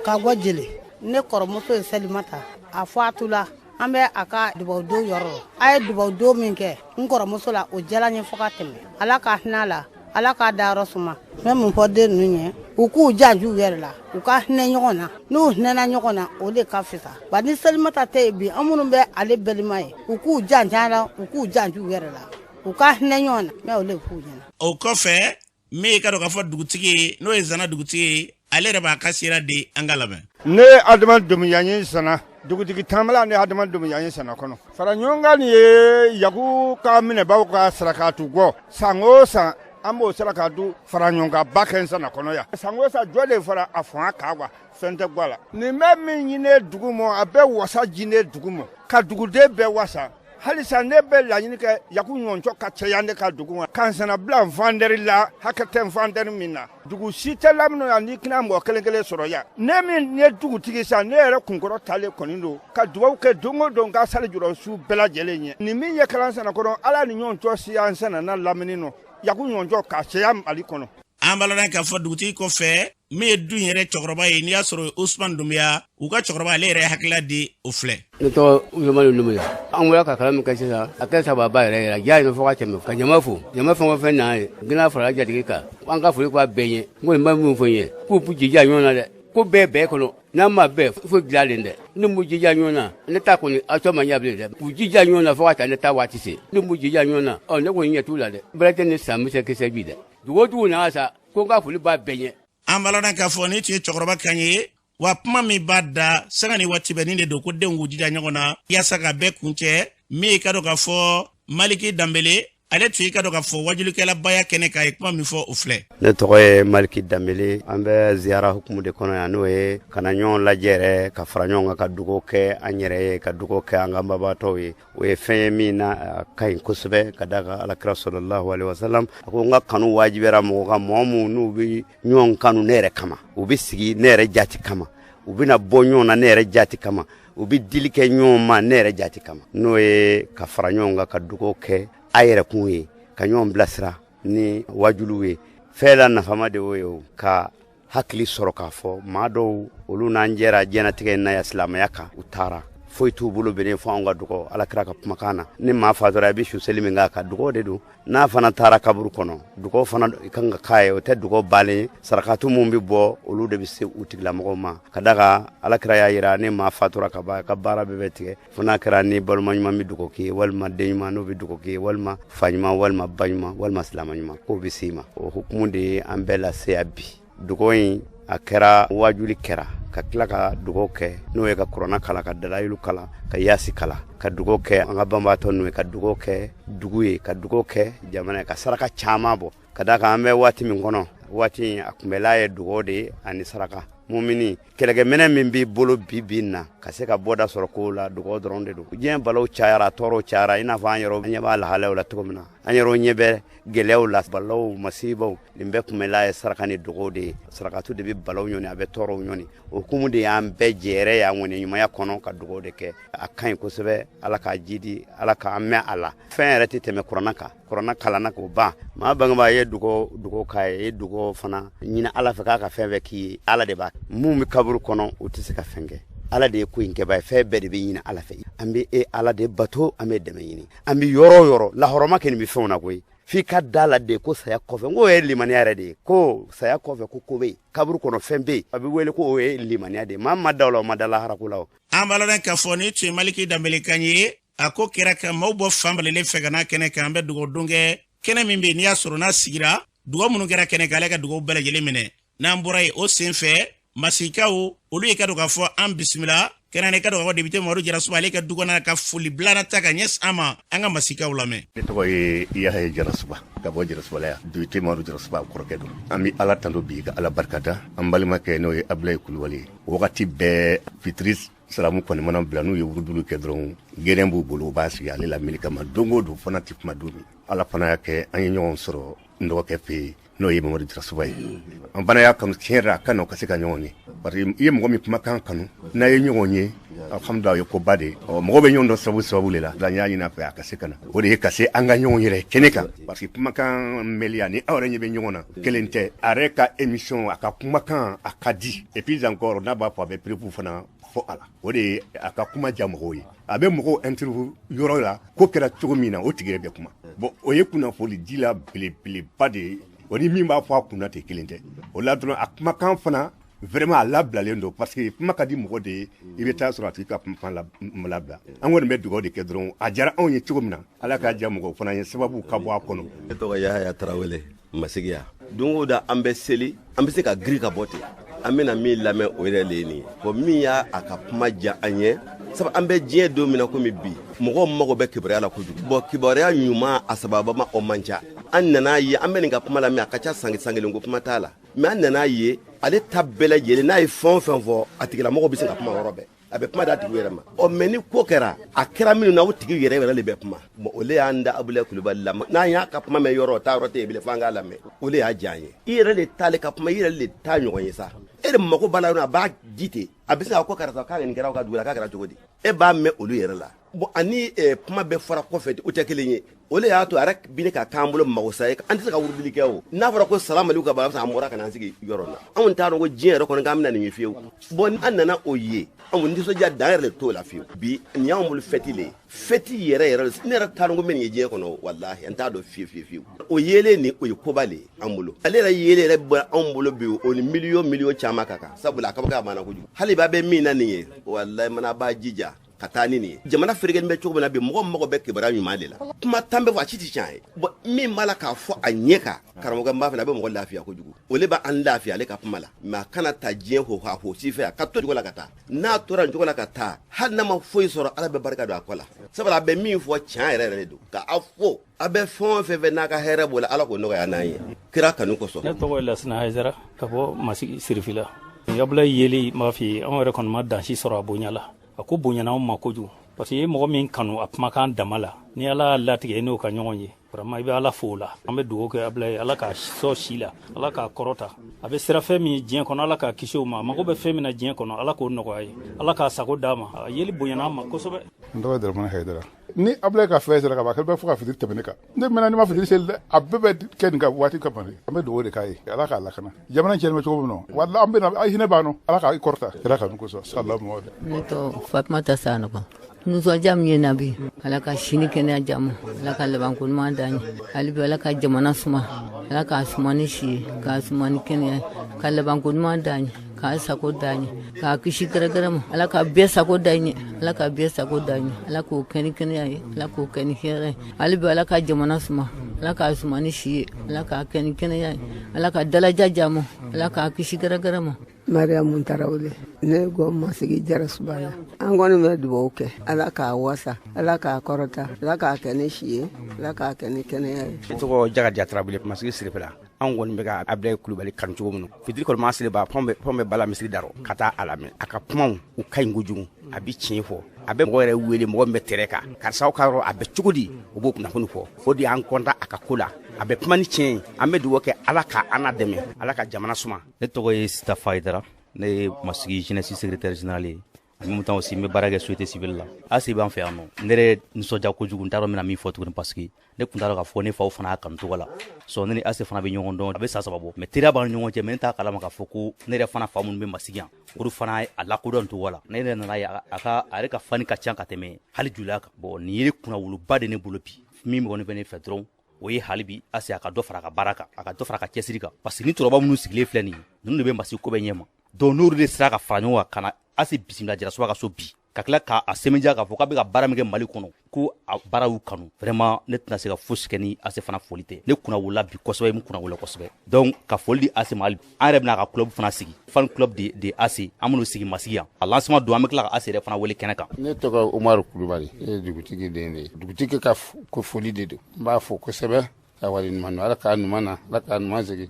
ka bɔ Jele. Ne kɔrɔmuso ye Salimata, a fatula. An bɛ a ka dubawudon yɔrɔ la. A ye dubawudon min kɛ n kɔrɔmuso la, o diyara n ye fo ka tɛmɛ. Ala ka hinɛ a la, Ala k'a dayɔrɔ suma. N bɛ mun fɔ den ninnu ye? U k'u janto u yɛrɛ la, u ka hinɛ ɲɔgɔn na. N'u hinɛna ɲɔgɔn na, o de ka fisa. Ba ni Salimata tɛ yen bi, an minnu bɛ ale balima ye, u k'u janto a la, u k'u janto u yɛrɛ la, u ka hinɛ ɲɔgɔn na. N bɛ o de f'u ɲɛna. O kɔfɛ, min ye ka dɔn k'a fɔ dugutigi ye, n'o ye Zana dugutigi ye, ale yɛrɛ b'a ka sira di, an ka lamɛn. Ne ye Adama Dunbiya ye Zana dugutigi taamala. Ne Adama Dunbiya ye Zana kɔnɔ, fara ɲɔgɔn kan nin ye Yaku ka minɛbaw ka sarakatu gɔ. San o san, an b'o sarakatu fara ɲɔgɔn kan ba kɛ Zana kɔnɔ yan. San o san, jɔ de fara a fanga kan wa fɛn tɛ bɔ a la. Nin bɛ min ɲini dugu ma, a bɛ wasa ɲini dugu ma, ka duguden bɛɛ wasa. Halisa ne bɛ laɲini kɛ Yaku ɲɔgɔncɔ ka caya ne ka dugu ma, ka Zana bila vendeur la, hakɛ tɛ vendeur min na. Dugu si tɛ lamini yan n'i kɛna mɔgɔ kelen kelen sɔrɔ yan. Ne min ye dugutigi sa, ne yɛrɛ kunkɔrɔ talen kɔni don ka dugawu kɛ don o don, ka sali jɔrɔ su bɛɛ lajɛlen ye. Nin min ye kalan Zana kɔnɔ, Ala ni ɲɔgɔncɔ si an Zana na lamini nɔ, Yaku ɲɔgɔncɔ ka caya Mali kɔnɔ. An b'a lɔn k'a fɔ dugutigi kɔfɛ, min ye du in yɛrɛ cɛkɔrɔba ye, n'i y'a sɔrɔ Usman Dunbiya, u ka cɛkɔrɔba, ale yɛrɛ hakilila di, o filɛ. Ne tɔgɔ Usman Dunbiya. An bɔra ka kalan min kɛ sisan, a kɛra sababa yɛrɛ yɛrɛ diya ye fo ka tɛmɛ, ka jama fo. Jama fɛn o fɛn na ye, gina farala jatigi kan, an ka foli b'a bɛɛ ye. N kɔni b'a min fɔ n ye, k'u b'u jija ɲɔgɔn na dɛ, ko bɛɛ bɛɛ kɔnɔ n'an ma bɛɛ foyi dilanlen dɛ. Ni m'u jija ɲɔgɔn na, ne ta kɔni aw tɔ ma ɲɛ bilen dɛ. K'u jija ɲɔgɔn na fo ka taa ne ta waati se. Ni m'u jija ɲɔgɔn na, ɔ ne kɔni ɲɛ t'u la dɛ. Bɛrɛ tɛ ne san misɛ kisɛ bi dɛ. Dugu o dugu nana sa, ko n ka foli b'a bɛɛ ɲɛ. An b'a lɔn k'a fɔ nin tun ye cɛkɔrɔba kan ye wa. Kuma min b'a da sanga ni waati bɛɛ, nin de don ko denw k'u jija ɲɔgɔn na yaasa ka bɛɛ kuncɛ. Min ye ka dɔn k'a fɔ Maliki Danbele, ale tun ye ka dɔn k'a fɔ wajulikɛlabaya kɛnɛ kan, ye kuma min fɔ, o filɛ. Ne tɔgɔ ye Maliki Danbele. An bɛ ziyara hukumu de kɔnɔ yan, n'o ye ka na ɲɔgɔn lajɛ yɛrɛ, ka fara ɲɔgɔn kan, ka dugawu kɛ an yɛrɛ ye, ka dugawu kɛ an ka babatɔw ye. O ye fɛn ye min na a ka ɲi kosɛbɛ, ka da kan Alakira sɔlɔlahu alaihi wasalam a ko n ka kanu wajibiyara mɔgɔ kan, mɔgɔ minnu n'u bɛ ɲɔgɔn kanu ne yɛrɛ kama, u bɛ sigi ne yɛrɛ jati kama, u bɛna bɔ ɲɔgɔn na ne yɛrɛ jati kama, u bɛ dili kɛ ɲɔgɔn ma ne yɛrɛ jati kama, n'o ye ka fara ɲɔgɔn kan, ka dugawu kɛ a yɛrɛ kun ye, ka ɲɔgɔn bilasira ni wajuliw ye. Fɛn la nafama de y'o ye, o ka hakili sɔrɔ k'a fɔ maa dɔw, olu n'an jɛra diɲɛnatigɛ in na yan silamɛya kan, u taara, foyi t'u bolo benen fo anw ka dɔgɔ Alakira ka kumakan na. Ni maa fatura, i bɛ su seli min k'a kan, dɔgɔ de don. N'a fana taara kaburu kɔnɔ, dɔgɔ fana kan ka k'a ye. O tɛ dɔgɔ balen ye. Sarakatu mun bɛ bɔ, olu de bɛ se u tigilamɔgɔw ma, ka da kan Alakira y'a yira ni maa fatura ka ban, ka baara bɛɛ bɛ tigɛ, fo n'a kɛra ni balima ɲuman bɛ dugawu k'i ye, walima den ɲuman n'o bɛ dugawu k'i ye, walima fa ɲuman, walima ba ɲuman, walima silamɛ ɲuman k'o bɛ s'i ma. O hukumu de ye an bɛɛ lase yan bi. Dugawu in a kɛra, wajuli kɛra, ka tila ka dugawu kɛ, n'o ye ka kuranna kalan, ka dalayilu kalan, ka yasi kalan, ka dugawu kɛ an ka banbaatɔ ninnu ye, ka dugawu kɛ dugu ye, ka dugawu kɛ jamana ye, ka saraka caman bɔ. Ka d'a kan an bɛ waati min kɔnɔ, waati a kunbɛla ye dugawu de ye ani saraka. Mumini, kɛlɛkɛminɛ min b'i bolo bi bi na ka se ka bɔda sɔrɔ kow la, dugawu dɔrɔn de don. Diɲɛ balaw cayara, tɔɔrɔw cayara, i n'a fɔ an yɛrɛ ɲɛ b'a lahalayaw la cogo min na, an yɛrɛ ɲɛ bɛ gɛlɛyaw la, balaw, masibaw. Nin bɛɛ kunbɛla ye saraka ni dugawu de ye. Sarakatu de bɛ balaw ɲɔni, a bɛ tɔɔrɔw ɲɔni. O hukumu de y'an bɛɛ jɛrɛ y'an ŋɔni ɲumanya kɔnɔ ka dugawu de kɛ. A ka ɲi kosɛbɛ. Ala k'a jidi, Ala k'an mɛn a la. Fɛn yɛrɛ tɛ tɛmɛ kuranna kan. Kuranna kalanna k'o ban, maa bangebaa ye dugawu k'a ye, i ye dugawu fana ɲini Ala fɛ k'a ka fɛn fɛn k'i ye. Ala de b'a mun bɛ kaburu kɔnɔ, o tɛ se ka fɛn kɛ. Ala de ye ko in kɛbaa ye. Fɛn bɛɛ de bɛ ɲini Ala fɛ. An bɛ e Ala de bato, an bɛ dɛmɛ ɲini. An bɛ yɔrɔ o yɔrɔ lahɔrɔma kɛ nin bɛ fɛnw na koyi. F'i ka da la de ko saya kɔfɛ, n k'o ye limaniya yɛrɛ de ye, ko saya kɔfɛ ko ko bɛ yen, kaburu kɔnɔ fɛn bɛ yen, a bɛ wele ko o ye limaniya de ye. Maa ma da o la, o ma da laharako la o. An b'a ladɔn k'a fɔ nin tun ye Maliki Danbele kan ye. A ko kɛra ka maaw bɔ fan balelen fɛ ka n'a kɛnɛ kan. An bɛ dugawu don kɛ kɛnɛ min bɛ yen, n'i y'a sɔrɔ n'a sigira, dugawu minnu kɛra kɛnɛ kan, ale ka dugawu bɛɛ lajɛlen minɛ. N'an bɔra yen, o sen fɛ masikaw olu ye ka don k'a fɔ an bisimila kɛnɛ ne ka don k'a fɔ député Mamadu Jarasuba, ale ka du kɔnɔ ka foli bilana ta ka ɲɛsin an ma. An ka masikaw lamɛn. Ne tɔgɔ ye Yahaya Jarasuba ka bɔ Jarasuba la yan. Député Mamadu Jarasuba kɔrɔkɛ don. An bɛ Ala tando bi ka Ala barika da an balimakɛ n'o ye Abulayi Kulubali ye. Wagati bɛɛ fitiri salamu kɔni mana bila, n'u ye wurudulu kɛ dɔrɔn, gɛrɛn b'u bolo, u b'a sigi ale lamɛnni kama don o don, fana tɛ kuma don min. Ala fana y'a kɛ an ye ɲɔgɔn sɔrɔ n dɔgɔkɛ fɛ yen, n'o ye Mamadu Jarasuba ye. An fana y'a kanu tiɲɛ yɛrɛ la, a ka na ka se ka ɲɔgɔn ye, parce que i ye mɔgɔ min kumakan kanu, n'a ye ɲɔgɔn ye, alhamdulilah, o ye koba de ye. Ɔ, mɔgɔ bɛ ɲɔgɔn dɔn sababu de la. N y'a ɲini a fɛ a ka se ka na, o de ye ka se an ka ɲɔgɔn yɛrɛ kɛnɛ kan, parce que kumakan mɛnli ani aw yɛrɛ ɲɛ bɛ ɲɔgɔn na kelen tɛ. A yɛrɛ ka émission, a ka kumakan a ka di, et puis encore n'a b'a fɔ, a bɛ preuve fana fɔ a la. O de ye a ka kuma diya mɔgɔw ye. A bɛ mɔgɔw interview yɔrɔ la, ko kɛra cogo min na, o tigi yɛrɛ bɛ kuma. Bon, o ye kunnafoni di la belebeleba de ye. O ni min b'a fɔ a kunna tɛ kelen tɛ. O la dɔrɔn, a kumakan fana vraiment a labilalen don, parce que kuma ka di mɔgɔ de ye, i bɛ taa sɔrɔ a tigi ka kumakan labila. An kɔni bɛ dugawu de kɛ dɔrɔn, a diyara anw ye cogo min na, Ala k'a diya mɔgɔw fana ye, sababu ka bɔ a kɔnɔ. Ne tɔgɔ Yahaya Tarawele, Masigiya. Don o don an bɛ seli, an bɛ se ka girin ka bɔ ten, an bɛna min lamɛn, o yɛrɛ le ye nin ye. Bon, min y'a a ka kuma diya an ye, sabu an bɛ diɲɛ don min na komi bi, mɔgɔw mago bɛ kibaruya la kojugu. Bon, kibaruya ɲuman a sababama o man ca. An nana ye an bɛ nin ka kuma lamɛn, a ka ca san san kelen ko kuma t'a la, mais an nana ye ale ta bɛɛ lajɛlen, n'a ye fɛn o fɛn fɔ, a tigilamɔgɔ bɛ se ka kuma yɔrɔ bɛɛ, a bɛ kuma d'a tigi yɛrɛ ma. Ɔ, mais ni ko kɛra, a kɛra minnu na, o tigi yɛrɛ yɛrɛ de bɛ kuma. Bon, o le y'an da Abulayi Kulubali la. N'an y'a ka kuma mɛn, yɔrɔ taa yɔrɔ tɛ yen bilen, f'an k'a lamɛn. O le y'a diya an ye. I yɛrɛ de t'ale ka kuma, i yɛrɛ de t'a ɲɔgɔn ye sa. E de mago b'a la, a b'a ji ten, a bɛ se ka ko karisa k'a nin kɛra aw ka dugu la, k'a kɛra cogo di, e b'a mɛn olu yɛrɛ la. Bon, ani kuma bɛɛ fɔra kɔfɛ, o tɛ kelen ye. O le y'a to a yɛrɛ bi ne ka k'an bolo magosa ye. An tɛ se ka wurudili kɛ o. N'a fɔra ko salamaliku ka ban, an bɔra ka n'an sigi yɔrɔ la, anw t'a dɔn ko diɲɛ yɛrɛ kɔnɔ k'an bɛna nin ye fiyewu. Bon, an nana o ye, anw nisɔndiya dan yɛrɛ de t'o la fiyewu. Bi nin y'anw bolo fɛti le ye, fɛti yɛrɛ yɛrɛ. Ne yɛrɛ t'a dɔn ko n bɛ nin ye diɲɛ kɔnɔ, walahi an t'a dɔn fiyewu fiyewu fiyewu. O yelen nin, o ye koba le ye an bolo. Ale yɛrɛ yelen yɛrɛ bɔra anw bolo bi, o ni miliyɔn miliyɔn caman ka kan, sabula a kabako a banna kojugu. Hali b'a bɛ min na nin ye, walahi mana b'a jija ka taa ni nin ye. Jamana ferekelen bɛ cogo min na bi, mɔgɔ mago bɛ kibaruya ɲuman de la. Kuma tan bɛ fɔ, a ci tɛ tiɲɛ ye. Bon, min b'a la k'a fɔ a ɲɛ kan, karamɔgɔ n b'a fɛ, a bɛ mɔgɔ lafiya kojugu. O le b'an lafiya ale ka kuma la. Mais a kana ta diɲɛ ho ha ho si fɛ, a ka to cogo la ka taa. N'a tora nin cogo la ka taa, hali n'a ma foyi sɔrɔ, Ala bɛ barika don a kɔ la, sabula a bɛ min fɔ tiɲɛ yɛrɛ yɛrɛ de don. Ka aw fo, a bɛ fɛn o fɛn fɛ n'a ka hɛrɛ b'o la, Ala k'o nɔgɔya n'an ye kira kanu kosɔn. Ne tɔgɔ ye Lasina Hayidara ka bɔ Masigi Sirifila. Abulayi yeli m'a f'i ye, anw yɛrɛ kɔni ma dan si sɔrɔ a bonya la. A ko bonyana anw ma kojugu, parce que i ye mɔgɔ min kanu a kumakan dama la, ni Ala y'a latigɛ i n'o ka ɲɔgɔn ye, vraiment i bɛ Ala fo o la. An bɛ dugawu kɛ Abulayi, Ala k'a sɔ si la, Ala k'a kɔrɔta. A bɛ sira fɛn min diɲɛ kɔnɔ, Ala k'a kisi o ma. A mago bɛ fɛn min na diɲɛ kɔnɔ, Ala k'o nɔgɔya ye, Ala k'a sago d'a ma. A yeli bonyana an ma kosɛbɛ. N tɔgɔ ye Daramani Hayidara. Ni Abulayi ka fɛn sera ka ban, a bɛ fo ka fitiri tɛmɛ ne kan. Ne mɛnna ni ma fitiri seli dɛ, a bɛɛ bɛ kɛ nin ka waati kama de. An bɛ dugawu de k'a ye, Ala k'a lakana. Jamana cɛnni bɛ cogo min na, wala an bɛ na, a hinɛ b'an nɔ, Ala k'a kɔrɔta kira kanu kosɔn. Salamu aleykum. Ne tɔgɔ Fatumata Sanɔgɔ. Nisɔndiya min ye na bi, Ala ka sini kɛnɛya d'an ma, Ala ka labanko ɲuman d'an ye. Hali bi Ala ka jamana suma, Ala k'a suma ni si ye, k'a suma ni kɛnɛya ye, ka labanko ɲuman d'an ye, k'a sago d'an ye, k'a kisi gɛrɛgɛrɛ ma. Ala ka bɛɛ sago d'an ye, Ala ka bɛɛ sago d'an ye, Ala k'o kɛ ni kɛnɛya ye, Ala k'o kɛ ni hɛrɛ ye. Hali bi Ala ka jamana suma, Ala k'a suma ni si ye, Ala k'a kɛ ni kɛnɛya ye, Ala ka dalaja d'an ma, Ala k'a kisi gɛrɛgɛrɛ ma. Mariyamu Tarawele, ne gɔ Masigi Jarasuba la. An kɔni bɛ dugawu kɛ, Ala k'a wasa, Ala k'a kɔrɔta, Ala k'a kɛ ni si ye, Ala k'a kɛ ni kɛnɛya ye. Ne tɔgɔ Jakaja Tarawele, Masigi Sirifila. Anw kɔni bɛ ka Abulayi Kulubali kanu cogo min na, fitiri kɔni maa seli ba fɛn bɛ bala misiri darɔ ka taa a lamɛn. A ka kumaw u ka ɲi kojugu, a bɛ tiɲɛ fɔ, a bɛ mɔgɔ yɛrɛ wele mɔgɔ min bɛ tɛrɛ kan, karisa aw ka yɔrɔ a bɛ cogo di, o b'o kunnafoni fɔ. O de y'an kɔntan a ka ko la, a bɛ kuma ni tiɲɛ ye. An bɛ dugawu kɛ Ala ka an n'a dɛmɛ, Ala ka jamana suma. Ne tɔgɔ ye Sitafa Hayidara, ne ye Masigi jeunesse secrétaire général ye. En même temps aussi n bɛ baara kɛ société civile la. Ase b'an fɛ yan nɔ, ne yɛrɛ nisɔndiya kojugu, n t'a dɔn n bɛna min fɔ tuguni, parce que ne tun t'a dɔn k'a fɔ ne faw fana y'a kanu cogo la. Sɔn ne ni Ase fana bɛ ɲɔgɔn dɔn, a bɛ san 3 bɔ, mais teriya b'an ni ɲɔgɔn cɛ, mais ne t'a kalama k'a fɔ ko ne yɛrɛ fana fa minnu bɛ Masigi yan, olu fana a lakodɔn cogo la. Ne yɛrɛ nana ye a ka a yɛrɛ ka fani ka ca ka tɛmɛ hali joliya kan. Bon, nin ye kunnawoloba de ne bolo bi. Min kɔni bɛ ne fɛ dɔrɔn, o ye hali bi Ase a ka dɔ fara a ka baara kan, a ka dɔ fara a ka cɛsiri kan, parce que ni cɛkɔrɔba minnu sigilen filɛ nin ye, ninnu de bɛ Masigi ko bɛɛ ɲɛma. Donc n'olu de sera ka fara ɲɔgɔn kan ka na Ase bisimila Jarasuba ka so bi, ka tila k'a sɛmɛndiya k'a fɔ k'a bɛ ka baara min kɛ Mali kɔnɔ, ko a baara y'u kanu, vraiment ne tɛna se ka fosi kɛ ni Ase fana foli tɛ. Ne kunna wolola bi kosɛbɛ, n kunna wolola kosɛbɛ. Donc ka foli di Ase ma, hali an yɛrɛ bɛna a ka club fana sigi, fan club de Ase, an bɛn'o sigi Masigi yan. A lancement don, an bɛ tila ka Ase yɛrɛ fana wele kɛnɛ kan. Ne tɔgɔ Umaru Kulubali, ne ye dugutigi den de ye. Dugutigi ka ko foli de don, n b'a fo kosɛbɛ ka waleɲuman dɔn. Ala k'a ɲuman na, Ala k'a ɲuman segin.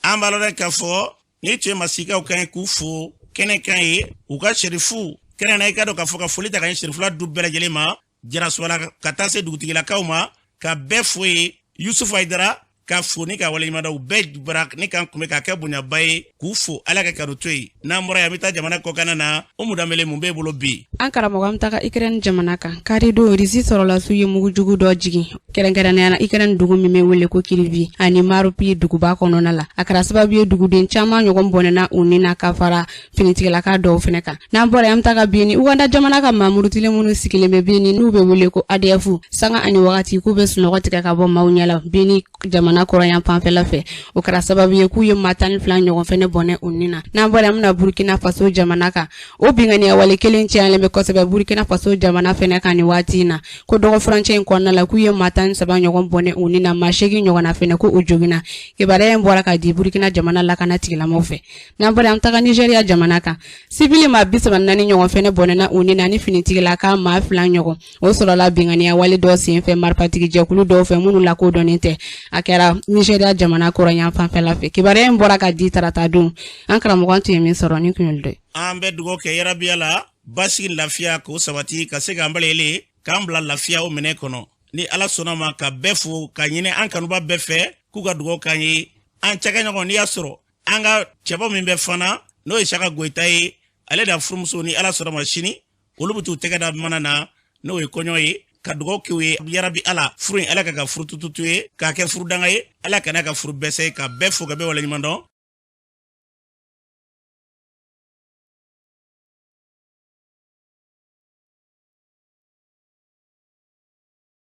An b'a lɔn k'a fɔ ni tun ye Masikaw kan ye k'u fo kɛnɛ kan ye u ka serifu kɛnɛ na. I ka dɔn k'a fɔ ka foli ta ka ɲɛ serifula du bɛɛ lajɛlen ma, Jarasuba ka taa se dugutigilakaw ma, ka bɛɛ fo ye. Yusufu Hayidara ka fo ni ka waleɲuman dɔn u bɛɛ bara ni k'an kunbɛ k'a kɛ bonyaba ye, k'u fo. Ala ka kanu to yen. N'an bɔra yan, an bɛ taa jamana kɔkanna na. Umu Danbele, mun b'e bolo bi? An karamɔgɔ, an bɛ taga Ukraine jamana kan. Karidon, Risi sɔrɔlasiw ye mugujugu dɔ jigin, kɛrɛnkɛrɛnnenya la Ukraine dugu min bɛ wele ko Kirivi ani Mariupol duguba kɔnɔna la. A kɛra sababu ye duguden caman ɲɔgɔn bɔnɛna u ni na, ka fara finitigilaka dɔw fɛnɛ kan. N'an bɔra yen, an bɛ taga Beni. Uganda jamana ka maa murutilen minnu sigilen bɛ Beni, n'u bɛ wele ko ADF, sanga ani wagati k'u bɛ sunɔgɔ tigɛ ka bɔ maaw ɲɛ la Beni jamana kɔrɔyan fanfɛla fɛ. O kɛra sababu ye k'u ye maa 12 ɲɔgɔn fɛnɛ bɔnɛ u ni na. N'an bɔra yen, an bɛna Burkina Faso jamana kan. O binkanniya wale kelen cayalen bɛ kosɛbɛ Burkina Faso jamana fɛnɛ kan nin waati in na, ko dɔgɔ furancɛ in kɔnɔna la, k'u ye maa 13 ɲɔgɔn bɔnɛ u ni na, maa 8 ɲɔgɔnna fɛnɛ ko u joginna. Kibaruya in bɔra ka di Burkina jamana lakana tigilamɔgɔw fɛ. N'an bɔra yen, an bɛ taga Nigeria jamana kan. Sibili maa 34 ɲɔgɔn fɛnɛ bɔnɛna u ni na ni finitigilaka maa 2 ɲɔgɔn. O sɔrɔla binkanniya wale dɔ senfɛ marifatigi jɛkulu dɔw fɛ minnu lakodɔnnen tɛ. A kɛra Nigeria jamana kɔrɔyan fanfɛla fɛ. Kibaruya in bɔra ka di tarata don. An karamɔgɔ tun ye min sɔrɔ ni kun y'olu dɔ ye. An bɛ dugawu kɛ yarabiya la, basigi lafiya k'o sabati, ka se k'an bɛɛ k'an bila lafiya o minɛ kɔnɔ ni Ala sɔnna ma. Ka bɛɛ fo ka ɲini an kanuba bɛɛ fɛ k'u ka dugawu k'an ye. An cakɛɲɔgɔn, n'i y'a sɔrɔ an ka cɛbɔ min bɛ fana, n'o ye Saka Goyita ye, ale da furumuso, ni Ala sɔnna ma sini olu bɛ t'u tɛgɛ da mana na, n'o ye kɔɲɔ ye, ka dugawu k'u ye yarabi Ala furu in, Ala ka ka furu tututu ye, k'a kɛ furudanga ye, Ala kana ka furu bɛsɛ. Ka bɛɛ fo ka bɛɛ waleɲuman dɔn.